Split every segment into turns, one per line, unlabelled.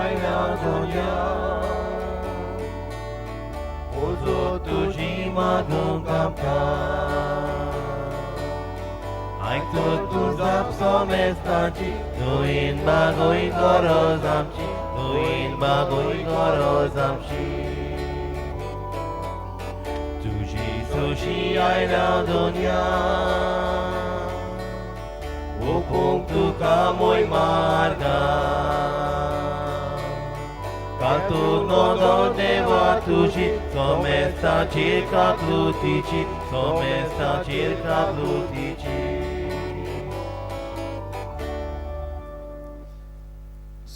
आयला दुनिया उजो तुजी मागूंक आमकां आयकतो तूं जाप सोमेस्ताची तुवें मागूय गरज आमची तुवें मागूय गरज आमची तुजी सुशी आयला दुनिया ओपूंक तुका मोय मार्गा कातून नदो देवा तुजी सोमेस्ताचेर काकलुतीची सोमेस्ताचेर काकलुतीची.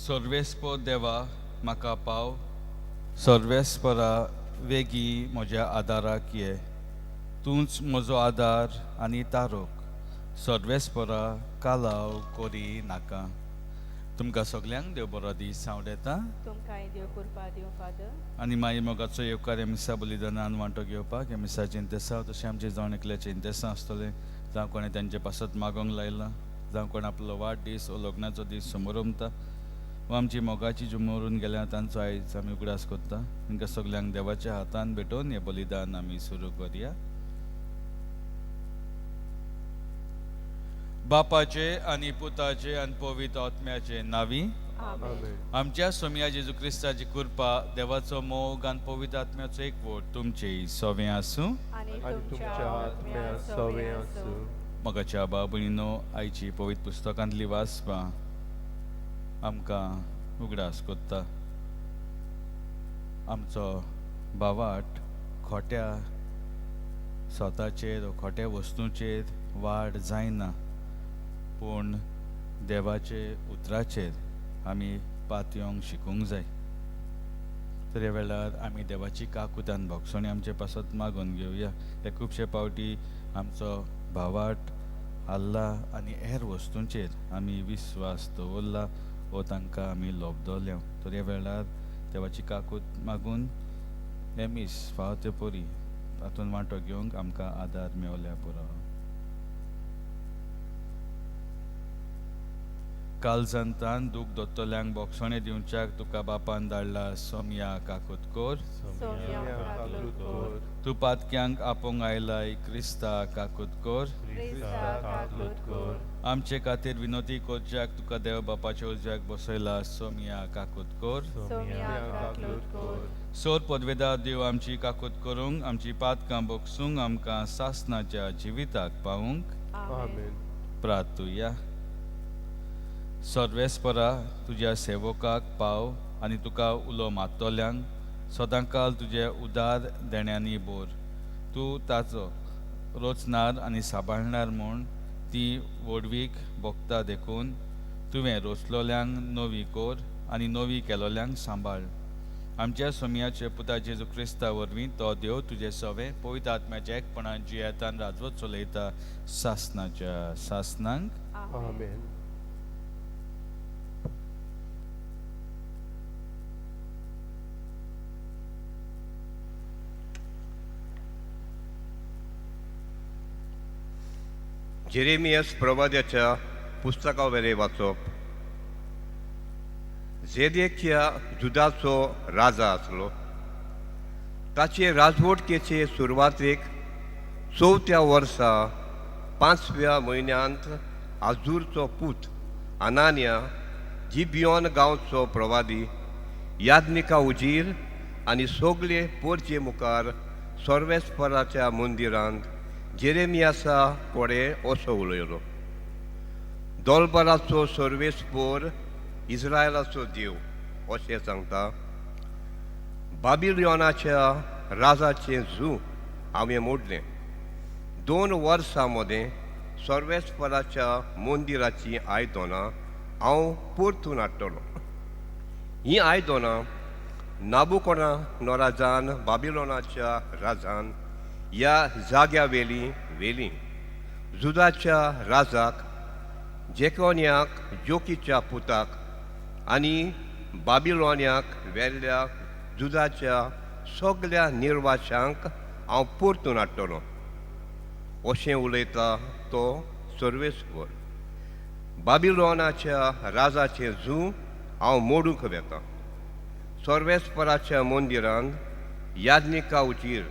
सर्वेस्पर देवा म्हाका पाव, सर्वेस्परा वेगीं म्हज्या आदाराक ये. तूंच म्हजो आदार आनी तारोक, सर्वेस्परा कालाव करी नाका. तुमकां सगल्यांक देव बरो दीस हांव दिता.
तुमकांय देव कृपा दिवं फादर.
आनी मागीर मोगाचो येवकार ह्या मिसा बलिदानान वांटो घेवपाक. ह्या मिसाचें इंतेसांव तशें आमचें जावन एकल्याचें इंतेसांव आसतलें. जावं कोणें तांचे पासत मागोंक लायलां, जावं कोण आपलो वाडदीस वो लग्नाचो दीस समोरमता, वा आमची मोगाची जी मरून गेल्या तांचो आयज आमी उगडास करता. तांकां सगल्यांक देवाच्या हातान भेटोवन हें बलिदान आमी सुरू करया. बापाचे आनी पुताचे आनी पवित्र आत्म्याचे नावी.
आमेन.
आमच्या सोमया जेजू क्रिस्ताची कृपा, देवाचो मोग आनी पवित्र आत्म्याचो एकवट तुमचे सवें आसूं.
आनी
आनी तुमच्या आत्म्या सवें आसूं.
मोगाच्या बाबणीनो, आयची पवित्र पुस्तकांतली वाचपां आमकां उगडास करता. आमचो भावाट खोट्या स्वताचेर वा खोट्या वस्तूंचेर वाड जायना, पूण देवाचे उतराचेर आमी पातयेवंक शिकूंक जाय. तर ह्या वेळार आमी देवाची काकुतान भोगसणी आमचे पासत मागून घेवया. हे खुबशे पावटी आमचो भावाट आल्ला आनी हेर वस्तूंचेर आमी विस्वास दवरला वो तांकां आमी लोबदोल्या. तर ह्या वेळार देवाची काकूत मागून हें मीस फावो ते परी तातूंत वांटो घेवंक आमकां आदार मेवल्या पुरो. कालजंतान दूख दोत्तल्यांक बोगसणें दिवच्याक तुका बापान धाडला सोमया काकूत कोर.
सोमया काकूत
कोर.
तूं पातक्यांक आपोवंक आयलाय क्रिस्ता काकूत कोर.
क्रिस्ता काकूत कोर.
आमचे खातीर विनोती करच्याक तुका देव बापाच्या उजव्याक बसयला सोमया काकूत कोर.
सोमया काकूत कोर.
सोर पदवेदार देव आमची काकूत करूंक, आमची पातकां बोगसूंक, आमकां सासनाच्या जिविताक पावूंक.
आमेन.
प्रार्थुया. सर्वेस्परा तुज्या सेवकाक पाव आनी तुका उलो मारतल्यांक सदांकाल तुजे उदार देण्यांनी बोर. तूं ताचो रोचणार आनी सांबाळणार म्हूण ती व्हडवीक भोगता देखून तुवें रोचलोल्यांक नवी कोर आनी नवी केलोल्यांक सांबाळ. आमच्या सोमयाचे पुता जेजू क्रिस्ता वरवीं तो देव तुजे सवे पवित्र आत्म्याच्या एकपणान जियेतान राजवत चलयता सासनाच्या सासनांक.
आमेन.
जेरेमियस प्रवाद्याच्या पुस्तकावेले वाचप. जेदेकिया जुदाचो राजा आसलो. ताचे राजवटकेचे सुरवातेक चवथ्या वर्सा 5व्या म्हयन्यांत आजूरचो पूत अनान्या जिबियोन गांवचो प्रवादी याज्ञिका उजीर आनी सगळे पोरचे मुखार सर्वेस्पराच्या मंदिरांत जेरेमियासा कोडे असो उलयलो. दोलबराचो सर्वेस्पोर इस्रायलाचो देव अशें सांगता, बाबिलोनाच्या राजाचें झू हांवें मोडलें. 2 वर्सां मदें सर्वेस्पराच्या मंदिराचीं आयदनां हांव परतून हाडटलो. हीं आयदनां नाबुकोना नोराजान बाबिलोनाच्या राजान ह्या जाग्या वेली व्हेलीं. जुदाच्या राजाक जेकोन्याक जोकीच्या पुताक आनी बाबिलोन्याक व्हेल्ल्या जुदाच्या सगल्या निर्वाशांक हांव परतून हाडटलो अशें उलयता तो सर्वेस्पर. बाबिलोनाच्या राजाचें झू हांव मोडूंक वेता. सर्वेस्पराच्या मंदिरांत याज्ञिका उचीर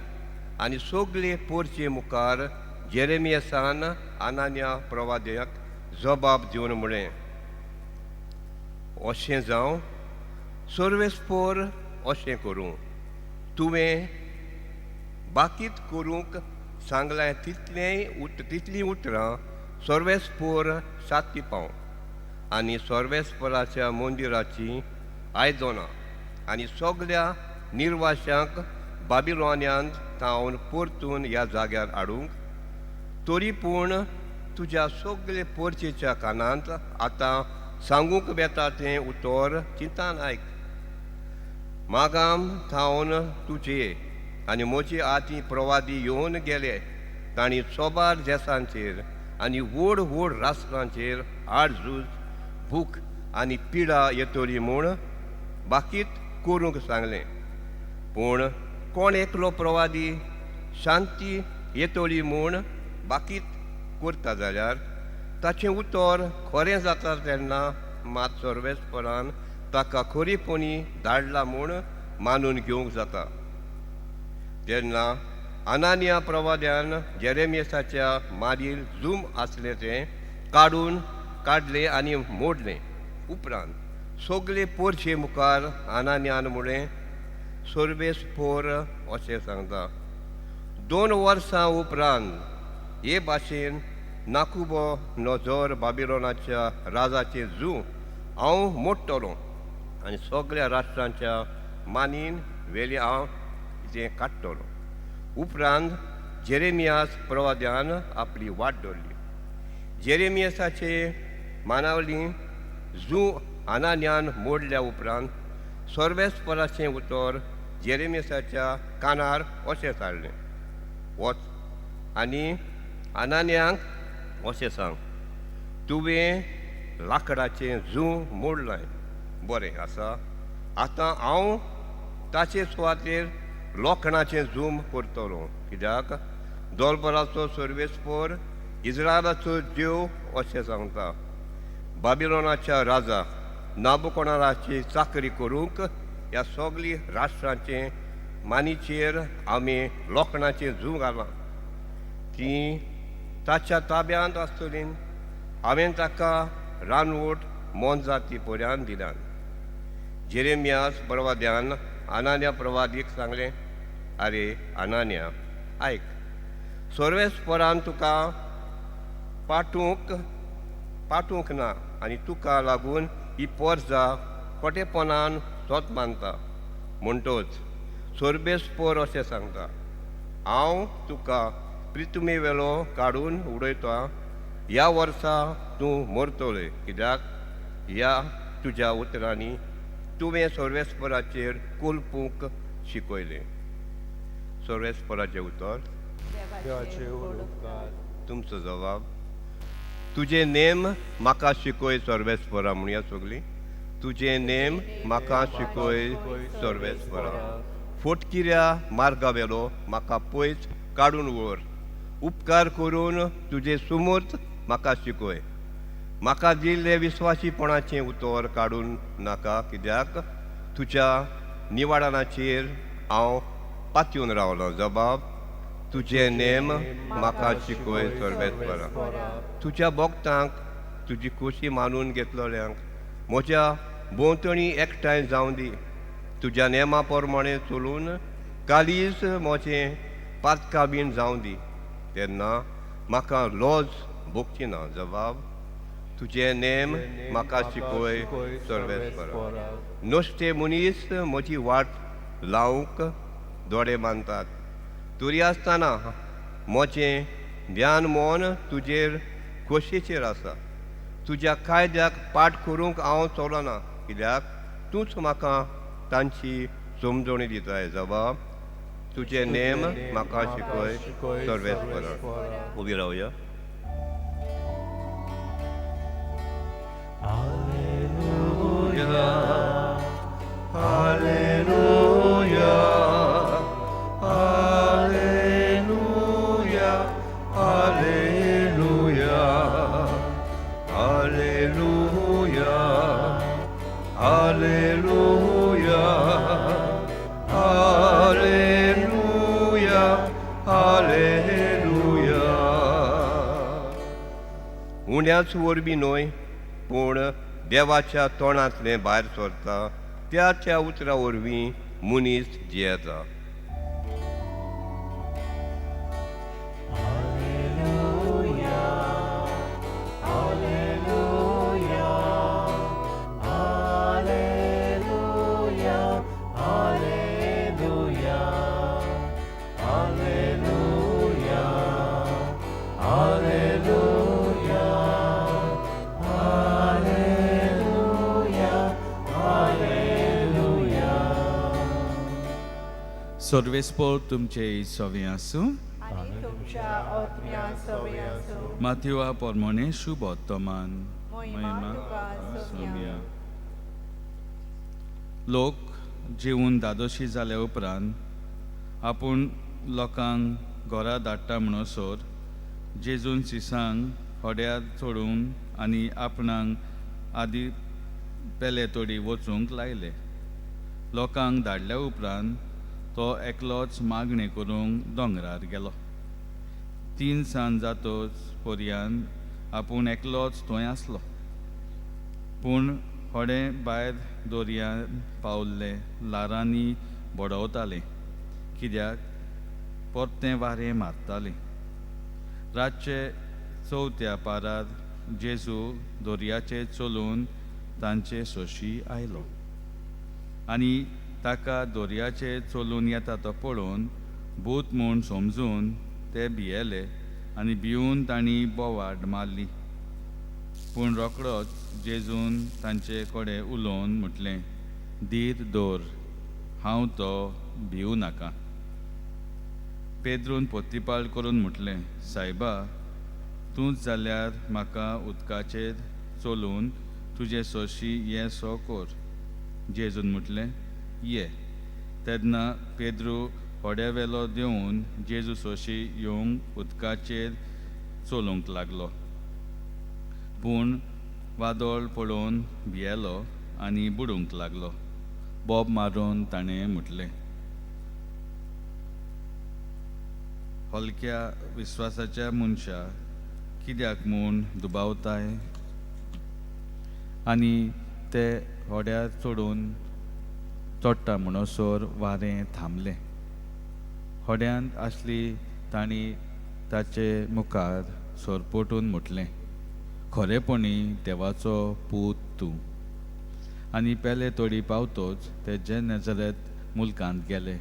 आनी सगळे पोरचे मुखार जेरेमियसान अनान्या प्रवाद्याक जबाब दिवन म्हळें, अशें जावं, सर्वेस्पोर अशें करूं, तुवें बाकीत करूंक सांगलां तितलीं उतरां सर्वेस्पोर साती पाव आनी सर्वेस्पोराच्या मंदिराची आयदनां आनी सगल्या निर्वाशांक बाबिलोन्यांत तावन परतून ह्या जाग्यार हाडूंक. तरी पूण तुज्या सगळे पोरचेच्या कानांत आतां सांगूंक वेता तें उतर चिंतान आयक. मागाम थावन तुजे आनी म्हजे आदीं प्रवादी येवन गेले, तांणी सोबार देसांचेर आनी व्हड व्हड राष्ट्रांचेर आडझूज, भूक आनी पिडा येतली म्हूण बाकीत करूंक सांगलें. पूण कोण एकलो प्रवादी शांती येतली म्हूण बाकीत करता जाल्यार ताचें उतर खरें जाता तेन्ना मात सर्वेस्परान ताका खरीपणी धाडला म्हूण मानून घेवंक जाता. तेन्ना अनानिया प्रवाद्यान जेरेमियसाच्या मारीर जूम आसलें तें काडलें आनी मोडलें. उपरांत सगळे पोरशे मुखार अनानियान म्हळें, सर्वेस्पोर अशें सांगता, 2 वर्सां उपरांत हे भाशेन नाकुबो नजर बाबिलोनाच्या राजाचें जू हांव मोडटलो आनी सगळ्या राष्ट्रांच्या मानीन वेली हांव तें काडटलो. उपरांत जेरेमियास प्रवाद्यान आपली वाट दवरली. जेरेमियासाचे मानावली जू अनान्यान मोडल्या उपरांत सर्वेस्पराचें उतर जेरेमियासाच्या कानार अशें सारलें, वच आनी अनान्यांक अशें सांग, तुवें लांकडाचें जू मोडलें, बरें आसा, आतां हांव ताचे सुवातेर लोखणाचें जूम करतलो, कित्याक दोलबराचो सर्वेस्पोर इस्रायलाचो देव अशें सांगता, बाबिलोनाच्या राजा नाबुकोनाराची चाकरी करूंक ह्या सगळी राष्ट्रांचे मानीचेर आमी लोखणाचें जू घालां, तीं ताच्या ताब्यांत आसतली. हांवें ताका रानवट मोनजाती पर्यान दिल्यान. जेरेमियास प्रवाद्यान अनान्या प्रवादीक सांगलें, आरे अनान्या आयक, सर्वेस्परान तुका पाटूंक ना आनी तुका लागून ही पोरजा खोटेपणान सोत मानता. म्हणटोच सर्वेस्पोर अशें सांगता, हांव तुका प्रितुमे वेलो काडून उडयता, ह्या वर्सा तूं मरतले, कित्याक ह्या तुज्या उतरांनी तुवें सर्वेस्पराचेर कोलपूंक शिकयलें. सर्वेस्पराचें उतर. तुमचो जबाब, तुजे नेम म्हाका शिकय सर्वेस्परा. म्हणया सगळीं, तुजे नेम म्हाका शिकय सर्वेस्परा. फोटकिऱ्या मार्गा वेलो म्हाका पयस काडून व्हर, उपकार करून तुजे सुमूर्त म्हाका शिकय. म्हाका दिल्लें विस्वासीपणाचें उतर काडून नाका, कित्याक तुज्या निवाडणाचेर हांव पातयेवन रावलो. जबाब, तुजे नेम म्हाका शिकय सर्वेस्परा. तुज्या भक्तांक तुजी खोशी मानून घेतलेल्यांक म्हज्या भोंवतणी एकठांय जावं दी. तुज्या नेमा प्रमाणे चलून कालीज म्हजें पातकाबीन जावं दी, तेन्ना म्हाका लॉज भोगची ना. जबाब, तुजे नेम म्हाका शिकय सर्वेस्परा. नश्टे मनीस म्हजी वाट लावंक दोळे बांदतात, तरी आसतना म्हजें ध्यान मन तुजेर खोशयेचेर आसा. तुज्या कायद्याक पाठ करूंक हांव चलना, कित्याक तूंच म्हाका तांची समजणी दिताय. जबाब, तुजे नेम म्हाका शिकय सर्वेस्परा. उबी रावया.
Alleluia, Alleluia, Alleluia, Alleluia, Alleluia, Alleluia,
उंड्याच वरवीं न्हय पूण देवाच्या तोंडांतलें भायर सरता त्या त्या उतरा वरवीं मनीस जियेता.
सर्वेस्पोर तुमचे सवे आसूं
आनी तुमच्या आत्म्या सवे आसूं.
माथ्युआ पोरमोणे शुभ वर्तमान.
महिमा तुका सोम्या.
लोक जेवन दादोशी जाल्या उपरांत आपूण लोकांक घरा धाडटा म्हणसर जेजून सिसांक होड्यार चडून आनी आपणाक आदी पेले तोडी वचूंक लायले. लोकांक धाडल्या उपरांत तो एकलोच मागणी करूंक दोंगरार गेलो. 3 सांज जातोच पर्यान आपूण एकलोच थंय आसलो. पूण होडें भायर दर्यान पावल्ले ल्हारांनी बडवतालें कित्याक परतें वारें मारतालें. रातचे 4थ्या पारार जेजू दर्याचेर चलून तांचे सोशी आयलो आनी ताका दर्याचेर चलून येता तो पळोवन भूत म्हूण समजून ते भियेले आनी भिवून तांणी बोवाड मारली. पूण रोखडोच जेजून तांचे कडेन उलोवन म्हटलें, धीर दवर, हांव तो, भिवू नाका. पेद्रून पोतीपाल करून म्हटलें, सायबा, तूंच जाल्यार म्हाका उदकाचेर चलून तुजे सोशी ये सो कर. जेजून म्हटलें, ये. तेन्ना पेद्रू होड्यावेलो देंवून जेजू सोशी येवंक उदकाचेर चलूंक लागलो. पूण वादळ पळोवन भियेलो आनी बुडूंक लागलो. बोब मारून ताणें म्हटलें, हलक्या विस्वासाच्या मनशा कित्याक म्हूण दुबावताय? आनी ते होड्यार चडून चडटा म्हणसर वारें थांबलें. होड्यांत आसली तांणी ताचे मुखार सरपटून म्हटलें, खरेपणी देवाचो पूत तूं. आनी पेले तोडी पावतोच ते जे नजरेत मुल्कांत गेले.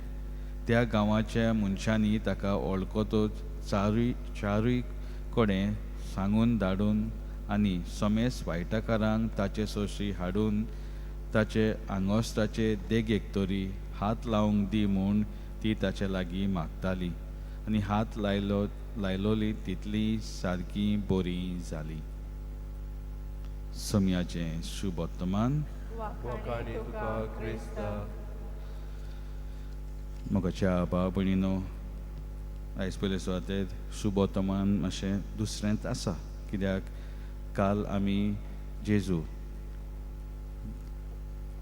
त्या गांवाच्या मनशांनी ताका वळखतोच चारूय कडेन सांगून धाडून आनी समेस वायटकारांक ताचे सोशी हाडून ताचे आंगोस्ताचे देगेक तरी हात लावंक दी म्हूण ती ताचे लागीं मागताली आनी हात लायलोली तितली सारकी बरी जाली. सम्याचें शुभ वर्तमान. म्हज्या भाव भयणीनो, आयज पयले सुवातेर शुभ वर्तमान मातशें दुसरेंच आसा कित्याक काल आमी जेजू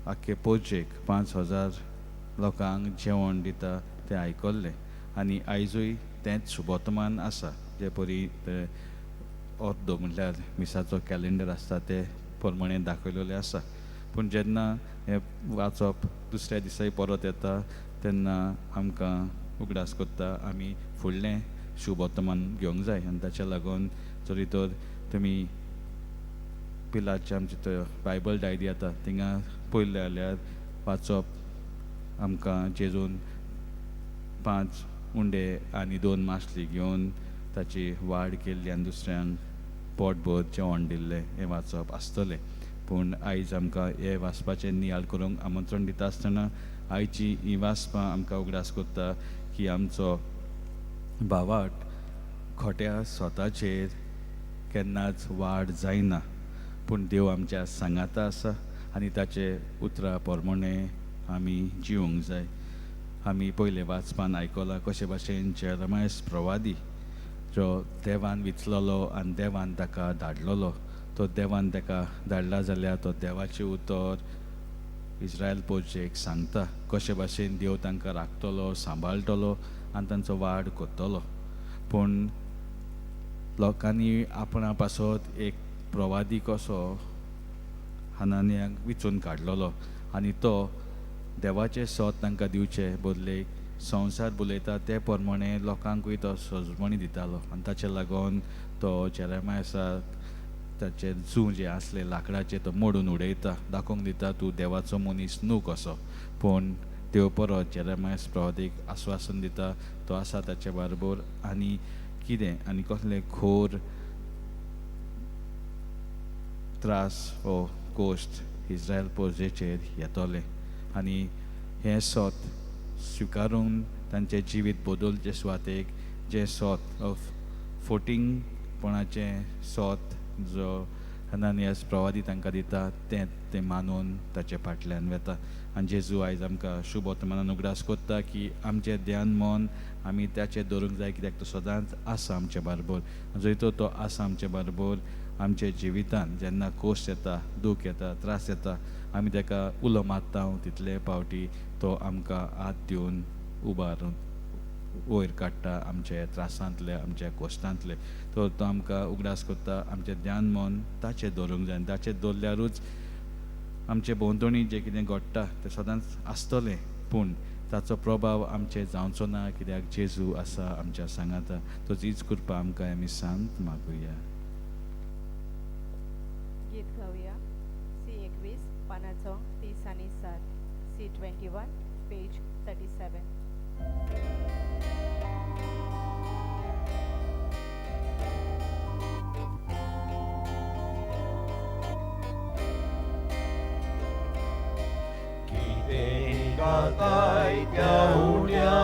आख्खे पोजेक 5000 लोकांक जेवण दिता तें आयकल्लें आनी आयजूय तेंच शुभ वर्तमान आसा. जे परी ते अर्दो म्हटल्यार मिसाचो कॅलेंडर आसता ते प्रमाणे दाखयलेलें आसा. पूण जेन्ना हें वाचप दुसऱ्या दिसाय परत येता तेन्ना आमकां उगडास करता आमी फुडलें शुभ वर्तमान घेवंक जाय. आनी ताच्या लागून जरी तर तुमी पिलाचे आमचे थंय बायबल डायरी येता थिंगा पयलें जाल्यार वाचप आमकां जेजून 5 उंडे आनी 2 मासली घेवन ताची वाड केल्ली आनी दुसऱ्यांक पोटभर जेवण दिल्लें हें वाचप आसतलें. पूण आयज आमकां हें वाचपाचें नियाळ करूंक आमंत्रण दिता आसतना आयची ही वाचपां आमकां उगडास करता की आमचो भावाट खोट्या स्वताचेर केन्नाच वाड जायना, पूण देव आमच्या सांगाता आसा आनी ताचे उतरां प्रमाणे आमी जिवंक जाय. आमी पयले वाचपान आयकलां कशे भाशेन जेरमायस प्रवादी जो देवान विचलोलो आनी देवान ताका धाडलोलो, तो देवान ताका धाडला जाल्यार तो देवाचें उतर इस्रायल पोजेक सांगता कशे भाशेन देव तांकां राखतलो, सांबाळटलो आनी तांचो वाड करतलो. पूण लोकांनी आपणा पासत एक प्रवादी कसो हनानियाक विचून काडलेलो आनी तो देवाचें सोद तांकां दिवचे बदलेक संवसार बुलयता ते प्रमाणे लोकांकूय तो सजमणी दितालो आनी ताचे लागून तो जेरेमायसाक ताचे जूं जें आसलें लांकडाचें तो मोडून उडयता, दाखोवंक दिता तूं देवाचो मनीस न्हू कसो. पूण देव परत जेरेमायस प्रवादीक आस्वासन दिता तो आसा ताचे बरोबर आनी कितें आनी कसले खोर त्रास हो कोश्ट इस्रायल प्रजेचेर येतले आनी हें सोत स्विकारून तांचें जिवीत बदलचे सुवातेक जें सोत फोटिंगपणाचें सोत जो हनानियास प्रवादी तांकां दिता तें तें मानून ताचे फाटल्यान वेता. आनी जेजू आयज आमकां शुभ वर्तमानान उगडास कोत्ता की आमचें ध्यान मन आमी ताचेर दवरूंक जाय कित्याक तो सदांच आसा आमचे बरोबर. जंय तो आसा आमचे बरोबर आमच्या जिवितान जेन्ना कोश्ट येता, दूख येता, त्रास येता, आमी ताका उलो मारता तितले पावटी तो आमकां हात दिवन उबारून वयर काडटा आमच्या त्रासांतले, आमच्या कोश्टांतले. तर तो आमकां उगडास करता आमचें ध्यान मन ताचेर दवरूंक जाय आनी ताचेर दवरल्यारूच आमचे भोंवतणी जें कितें घडटा तें सदांच आसतलें, पूण ताचो प्रभाव आमचेर जावचो ना कित्याक जेजू आसा आमच्या सांगाता. तो हीच कृपा आमकां आमी सांत मागुया.
गीत गावया सी 21 पानाचो 30 आनी 7, सी 21 पेज 37.
कितें घालताय त्या उण्या,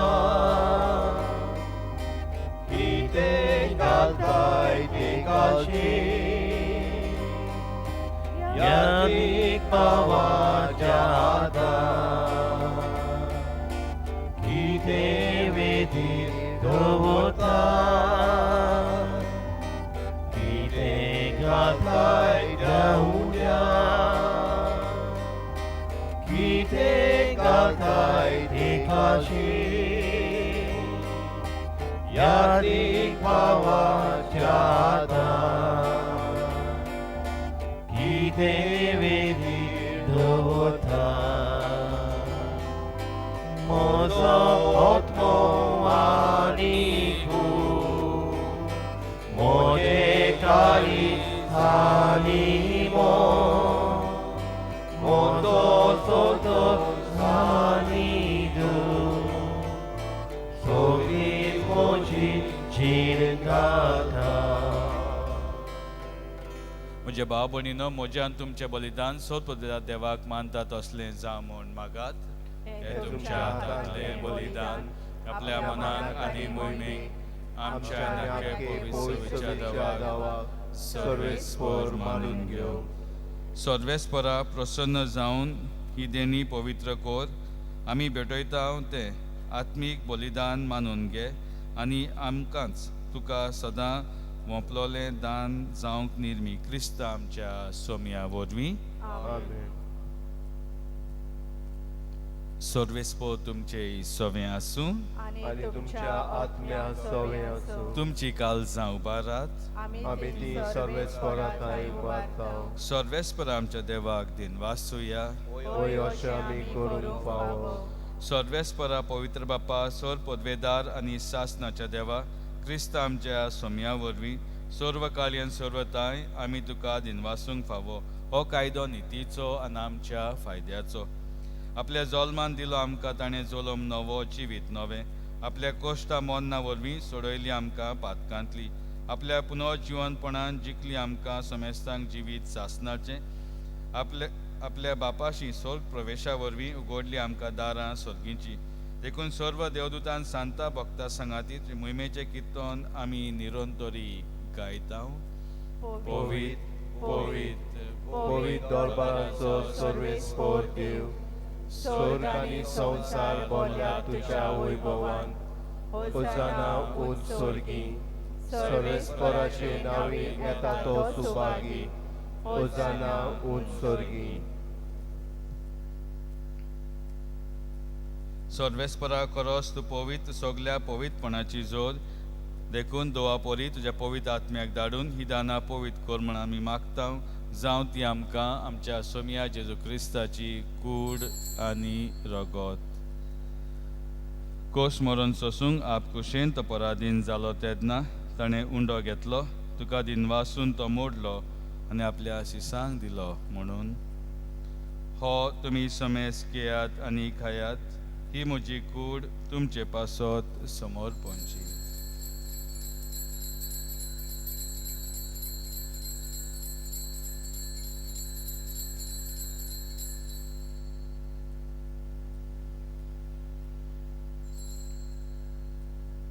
कितें घालताय तें घालशी, यादीक पावाच्या हातान कितें वेदीर दवरता, कितें घालताय त्या उण्या, कितें घालताय तें घालशी, यादीक पावाच्या हातान कितें वेदीर दवरता. म्हजो आत्मो आनी कूड म्हजें काळीज आनी मन म्हजो सोदो आनी दूख सगळी म्हजी जीण गाथा.
म्हजे भाव भयणीनो, म्हज्या आनी तुमचें बलिदान सोद पद्दतीन देवाक मानता तसलें जावं म्हूण मागात. हें तुमच्या हातांतलें बलिदान आपल्या मनाक आनी मोहिमेक आमच्या नाके पवित्र देवाक सर्वेस्पर मानून घेवं. सर्वेस्परा प्रसन्न जावन ही देणी पवित्र कोर आमी भेटयता तें आत्मीक बलिदान मानून घे आनी आमकांच तुका सदां वोंपलोलें दान जावंक निर्मी क्रिस्त आमच्या सोम्या वरवीं.
आमेन.
सर्वेस्पर तुमचे सवें आसूं
आनी तुमच्या आत्म्या सवें आसूं.
तुमची काळजां उबारात.
आमी ती सर्वेस्परा थंय उबारता.
सर्वेस्पर आमच्या देवाक दिनवासुया.
होय अशें आमी करूंक फावो.
सर्वेस्परा पवित्र बापा, सर पदवेदार आनी सासनाच्या देवा, क्रिस्त आमच्या सोम्या वरवीं सर्व कार्यान सर्वताय आमी तुका दिनवासूंक फावो. हो कायदो नितीचो आनी आमच्या फायद्याचो. आपल्या जल्मान दिलो आमकां ताणें जल्म नवो जिवीत नवें. आपल्या कोश्टा मोन्ना वरवीं सोडयली आमकां पातकांतली. आपल्या पुनर्जिवनपणान जिखली आमकां समेस्तांक जिवीत सासनाचें. आपल्या आपल्या बापाशी स्वर्ग प्रवेशा वरवीं उगडली आमकां दारां स्वर्गींची. देखून सर्व देवदूतान सांता भक्ता सांगातीत मोहिमेचें किर्तन आमी निरंतरी गायता. पवित्र पवित्र
पवित्र दरबाराचो सर्वेस्पर देव, स्वर्ग आनी संवसार भरल्या तुज्या वैभवान. होजाना उंच स्वर्गी, सर्वेस्पराचे नांवी येता तो सुभागी. होजाना उंच स्वर्गी.
सर्वेस्परा करोस तूं पवित्र सगल्या पवित्रपणाची जोड देखून दोवा पोरी तुज्या पवित्र आत्म्याक धाडून ही दानां पवित्र कर म्हण आमी मागता, जावं ती आमकां आमच्या सोमया जेजू क्रिस्ताची कूड आनी रगत. कोस मरण सोसूंक आप कुशेन तो पराधीन जालो तेन्ना ताणें उंडो घेतलो, तुका दिनवासून तो मोडलो आनी आपल्या शिसांक दिलो म्हणून, हो तुमी समेस घेयात आनी खायात, ही म्हजी कूड तुमचे पासत समोर पोंची.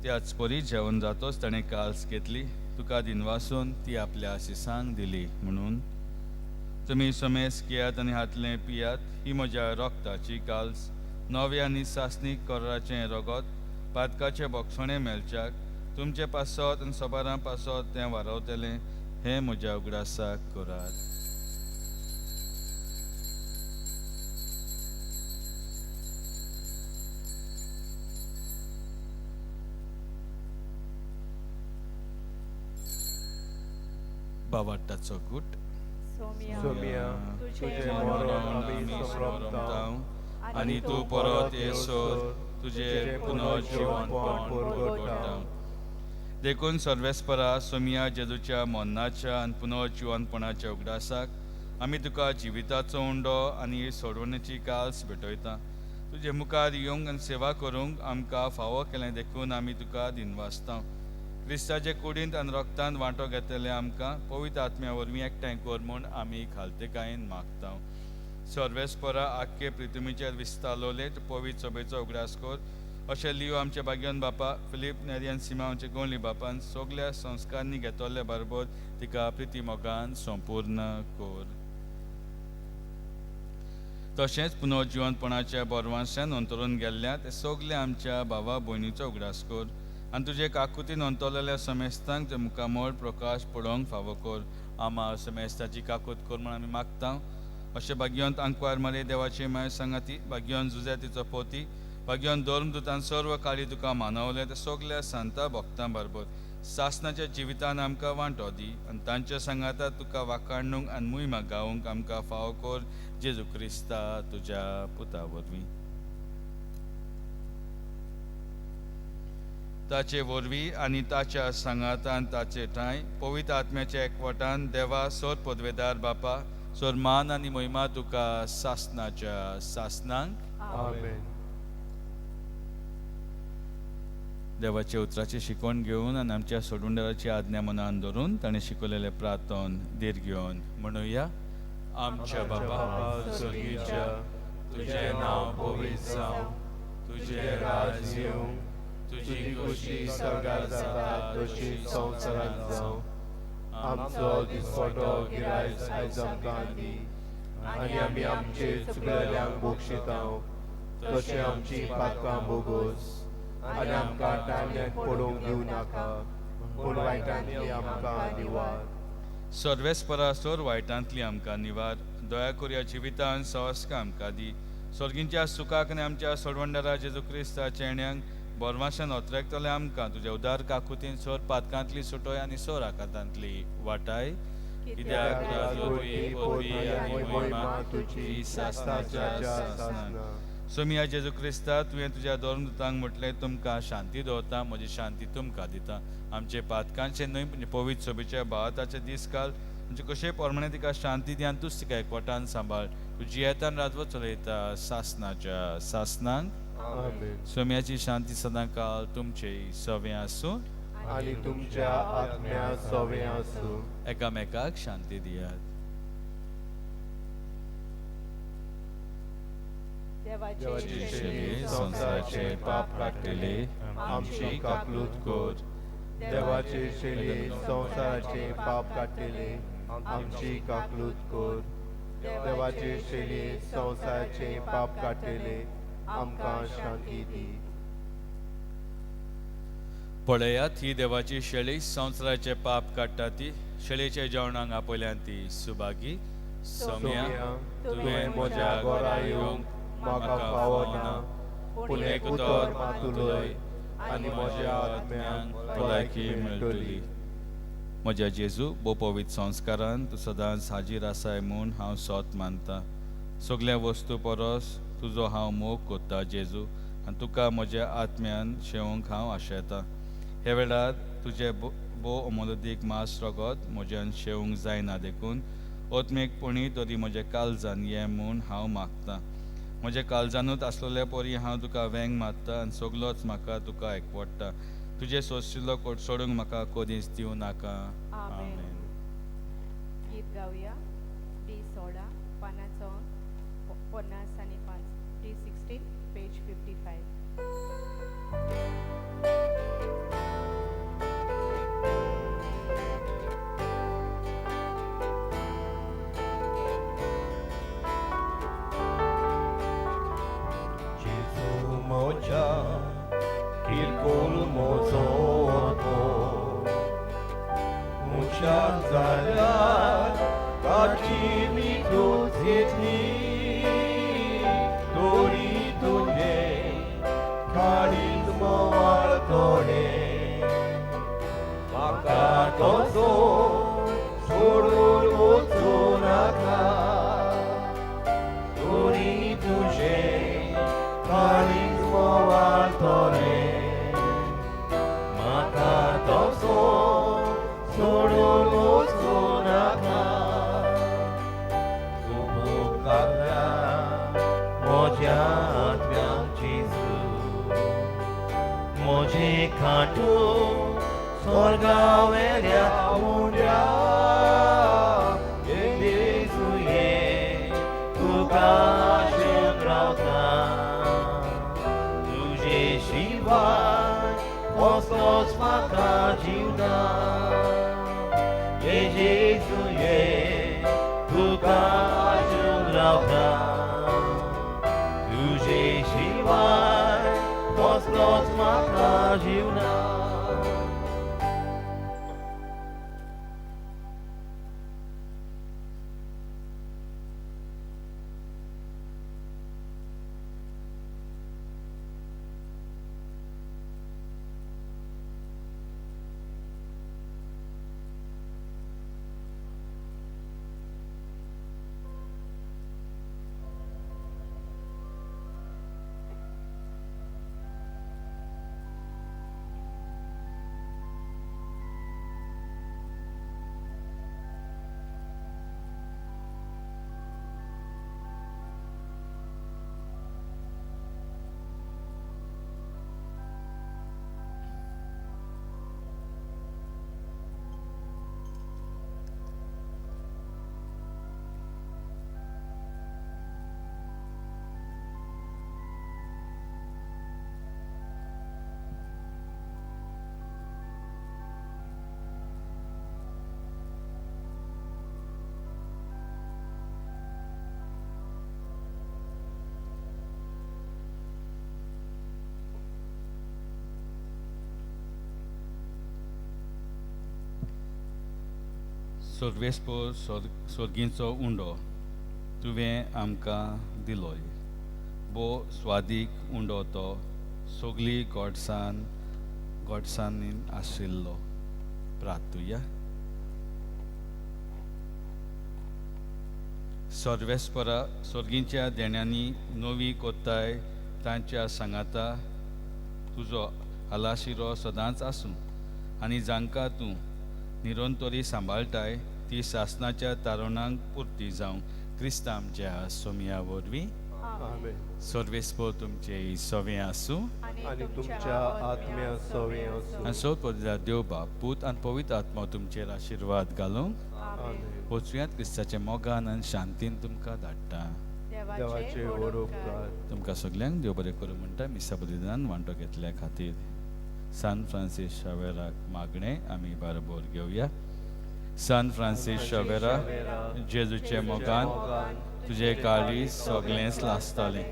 त्याच परी जेवण जातोच ताणें काल्स घेतली, तुका दिनवासून ती आपल्या शिसांक दिली म्हणून, तुमी समेस घेयात आनी हातलें पियात, ही म्हज्या रक्ताची काल्स, नवे आनी सासणीक कराचें रगत, पातकाचें बोगसणें मेळच्याक तुमचे पासत आनी सबारां पासत तें वारवतलें, हें म्हज्या उगडासाक करात. बावाट्टाचो गुट.
सोमिया, तुजें मरण आमी समर्पता
आनी तूं परत येसर तुजें पुनर्जिवनपण परगट्टा. देखून सर्वेस्परा सोमिया जेजूच्या मरणाच्या आनी पुनर्जिवनपणाच्या उगडासाक आमी तुका जिविताचो उंडो आनी सोडवणेची काल्स भेटयता. तुजे मुखार येवंक आनी सेवा करूंक आमकां फावो केलें देखून आमी तुका दिनवासता. क्रिस्ताचे कुडींत आनी रक्तांत वांटो घेतले आमकां पवित्र आत्म्या वरवीं एकठांय कर म्हूण आमी खालतेकायेन मागता. सर्वेस्परा आख्खे पृथ्वीचेर विस्तारलोले पवित्र सभेचो उगडास कर, अशें लियो आमचे भाग्यवन बापा फिलीप नेरियन सीमा आमचे गोंडली बापान सगल्या संस्कारांनी घेतले बरोबर तिका प्रिती मोगान संपूर्ण कर. तशेंच पुनर्जिवनपणाच्या बरवांशान अंतरून गेल्ल्या ते सगल्या आमच्या भावा भयणीचो उगडास कर आनी तुजे काकुतीन अंतरलेल्या समेस्तांक ते मुखामळ प्रकाश पडोवंक फावो कर. आमा समेस्ताची काकूत कर म्हूण आमी मागता. अशें भाग्यवंत आंकवार मरे देवाची माय सांगाती, भाग्यवंत जुझे तिचो पोती, भाग्यवंत धर्मदूतान सर्व काळी तुका मानवले ते सगल्या सांता भक्तां बरोबर सासनाच्या जिवितान आमकां वांटो दी आनी तांच्या सांगाता तुका वाखाणूंक आनी मुयमा गावंक आमकां फावो कर, जेजू क्रिस्ता तुज्या पुता वरवीं. ताचे वरवीं आनी ताच्या सांगातान ताचे ठांय पवित्र आत्म्याच्या एकवटान देवा सोर पदवेदार बापा सोर मान आनी महिमा तुका सासनाच्या सासनांक.
आमेन.
देवाच्या उतराची शिकवण घेवन आनी आमच्या सोडूनदाराची आज्ञा मनान धरून ताणें शिकवलेलें प्रार्थन धीर घेवन म्हणुया. आमच्या बापा
स्वर्गीच्या, तुजें नांव पवित्र जावं, तुजें राज येवं, तुजी खुशी सर्गार जाता तशी संवसारांत जावं. आमचो दिसपटो गिरायक आयज आमकां दी आनी आमी आमचे चुकलेल्यांक बक्षिता तशें आमची पातकां बोगोस आनी आमकां टाळण्याक पडोवंक दिवं नाका, पूण वायटांतली आमकां निवार.
सर्वेस्परा सोर वायटांतली आमकां निवार. दया करुया जिवितान सवस्का आमकां दी. स्वर्गींच्या सुखाक आनी आमच्या सोडवंडारा जेजू क्रिस्ताच्या येण्यांक बोरमाशान ओतरेकतले आमकां तुज्या उदार काकुतीन सोर पातकांतली सुटोय आनी सोर आकातांतली वाटाय. कित्याक तुजी सासनाच्या सासना. सोमिया जेजू क्रिस्ता, तुवें तुज्या धर्मदूतांक म्हटलें, तुमकां शांती दवरता, म्हजी शांती तुमकां दिता. आमचे पातकांचे न्हय म्हणजे पवित्र सभेच्या भावाताचे दीस काल म्हणजे कशे प्रमाणे तिका शांती दी आनी तूच तिका एकवटान सांबाळ. तूं जियेतान राजवट चलयता सासनाच्या सासनांक. सोम्याची शांती सदां काल तुमचे सवे आसूं
आनी तुमच्या आत्म्या सवे आसूं.
एकामेकाक शांती दियात.
देवाचे संवसाराचे पाप काडटले आमची काकलूत कर. देवाचे शेली संवसाराचे पाप काडटले आमची काकलूत कर. देवाचे शेली संवसाराचे पाप काडटले आमकां शांती दी.
पळयात, ही देवाची शेळी संवसाराचे पाप काडटा ती शेळीच्या जेवणाक आपयल्यान ती सुभागी. सोम्या,
तुवें म्हज्या घरा येवंक म्हाका फावो ना, पूण एक उतर मात उलय आनी म्हज्या आत्म्याक भलायकी मेळटली.
म्हज्या जेजू, भोव पवित्र संस्कारान तूं सदांच हाजीर आसाय म्हूण हांव सोत मानता. सगल्या वस्तू परस तुजो हांव मोग कोत्ता जेजू, आनी तुका म्हज्या आत्म्यान शेवंक हांव आशेतां. ह्या वेळार तुजें भोव अमोलदीक मास रगत म्हज्यान शेवंक जायना, देखून ओतमेकपणी तरी म्हज्या काळजान ये म्हूण हांव मागतां. म्हज्या काळजानूच आसलेल्या परी हांव तुका वेंग मारता आनी सगलोच म्हाका तुका एकवडटा. तुजें सोंशिल्लो कोट सोडूंक म्हाका कदीच दिवं नाका.
आमेन. गीत गावया डी 16 पानाचो 55, D 16 page 55.
Gesù moja किरकोळ मोजो तो मनशाक जाल्यार ताची मिठूच येतली, तरी तुजें काळीज मोवाळ थोडें म्हाका तसो सोडून वचूं नाका, तरी तुजें काळीज मोवाळ थोडें म्हाका तसो सोडून वचूं नाका. तूं भूक लागल्या म्हज्या आत्म्याक जेजू, म्हजें खाटू स्वर्गावेल्या उंड्या जेजू ये तुका आशेन रावता, तुजे शिवाय कसलोच म्हाका जीव ना. जेजू ये तुका आशेन रावता, तुजे शिवाय कसलोच म्हाका जीव ना.
सर्वेस्पो सोर्गींचो उंडो तुवें आमकां दिलोय, भो स्वादीक उंडो तो सगली गोडसान गोडसानीन आशिल्लो. प्रार्थुया. सर्वेस्परा सोर्गींच्या देण्यांनी नवी कोत्ताय तांच्या सांगाता तुजो आलाशिरो सदांच आसूं, आनी जांकां तूं निरंतरी सांबाळटाय ती सासनाच्या तारुणांक पुर्ती जावं क्रिस्तांव आमच्या सोमया वरवीं. सर्वेस्पो तुमचे सवे आसूं
आनी तुमच्या आत्म्या सवे आसूं.
आनी सो पवित्र देव बाप, पूत आनी पवित्र आत्मा तुमचेर आशिर्वाद घालूंक. वचुयात क्रिस्ताच्या मोगान आनी शांतीन तुमकां धाडटा.
देवाचे व्हड उपकार.
तुमकां सगल्यांक देव बरें करूं म्हणटा. मिसा बलिदान वांटो घेतल्या खातीर सान फ्रांसीस शावेराक मागणें आमी बारोबर घेवया. सान फ्रांसीस शावेरा, जेजूचे मोगान तुजे काळीज सगळेंच लासतालें,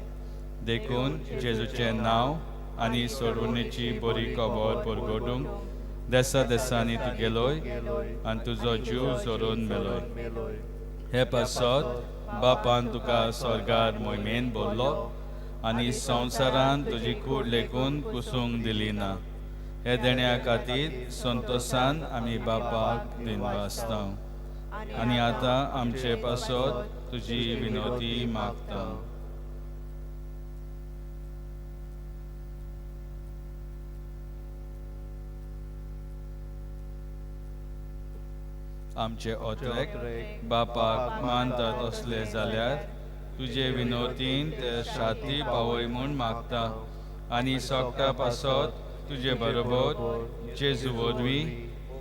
देखून जेजूचें नांव आनी सोडवणेची बरी खबर परगटूंक देसा देसांनी तूं गेलोय आनी तुजो जीव जोरून मेलोय. हे पासत बापान तुका स्वर्गार मोहिमेन भरलो आनी संवसारान तुजी कूड लेखून कुसूंक दिली ना. हे देण्या खातीर संतोशान आमी बापाक दिनवासता आनी आतां आमचे पासत तुजी विनोती मागता. आमचे ओतरेक बापाक मानतात असले जाल्यार तुजे विनोतीन ते शाती पावय म्हूण मागता आनी सोगटा पासत तुजे बरोबर जेजू वरवीं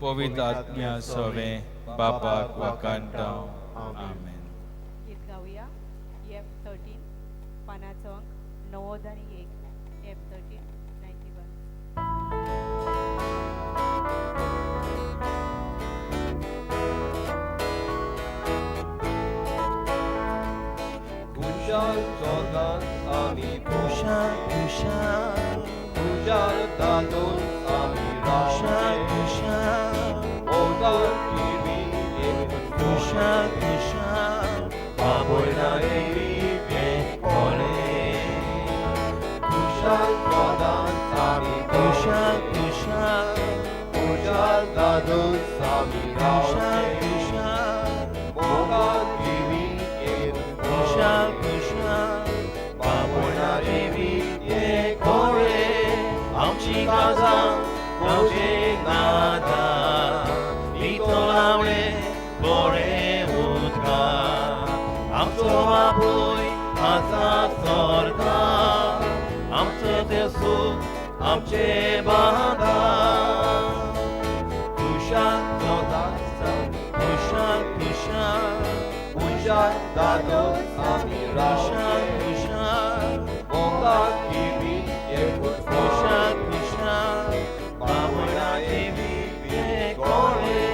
पवित्र आत्म्या सवें बापाक वाखाणटा. आमेन.
गीत गावया एफ 13 पानाचो अंक 91. एफ 13 91.
खुशाल सदांच आमी
खुशाल खुशाल
खुशाल तातूंत आमी
खुशाल
रावचे
खुशाल
मोगान जिवीत एकूच
खुशाल खुशाल बाबोयना जिवीत कोणे
खुशाल सदांच आमी
खुशाल खुशाल
खुशाल तातूंत आमी
खुशाल
रावचे
खुशाल
मोगान जिवीत एकूच
खुशाल खुशाल बाबोयना जिवीत कोणे आमची काजा आमचे नादा नितळावणे बरे उदका आमचो बापूय आसा स्वर्गा आमचो जेजू आमचे बांदा खुशाल
सदांच आमी
खुशाल खुशाल
खुशाल तातूंत आमी
खुशाल
रावचे
खुशाल
मोगान जिवीत एकूच
खुशाल खुशाल बाबोयना जिवीत कोणे.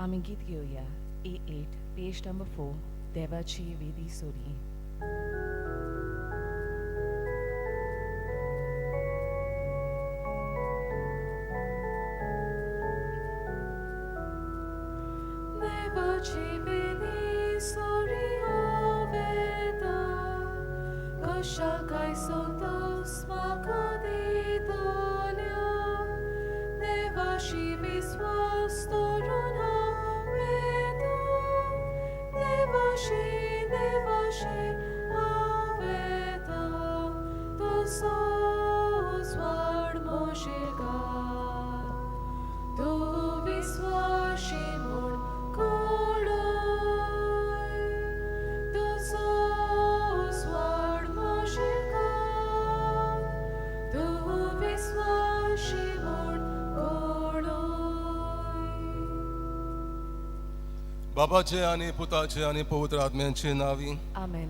आमी गीत घेवया A8 page number 4 देवाची वेदी सोरी. देवाची वेदी सोरी हांवें कशा काय संतोस म्हाका दितल्या देवाशी विस्वास दवरून हांव वेता देवाशी देवाशी हांव वेता तुजो उजवाड म्हजेकार तूं विस्वाशी म्हूण कळय तुजो उजवाड म्हजेकार तूं विस्वाशी म्हूण कळय.
बाबाचे आनी पुताचे आनी पवित्र आत्म्यांचे नावी
आमेन.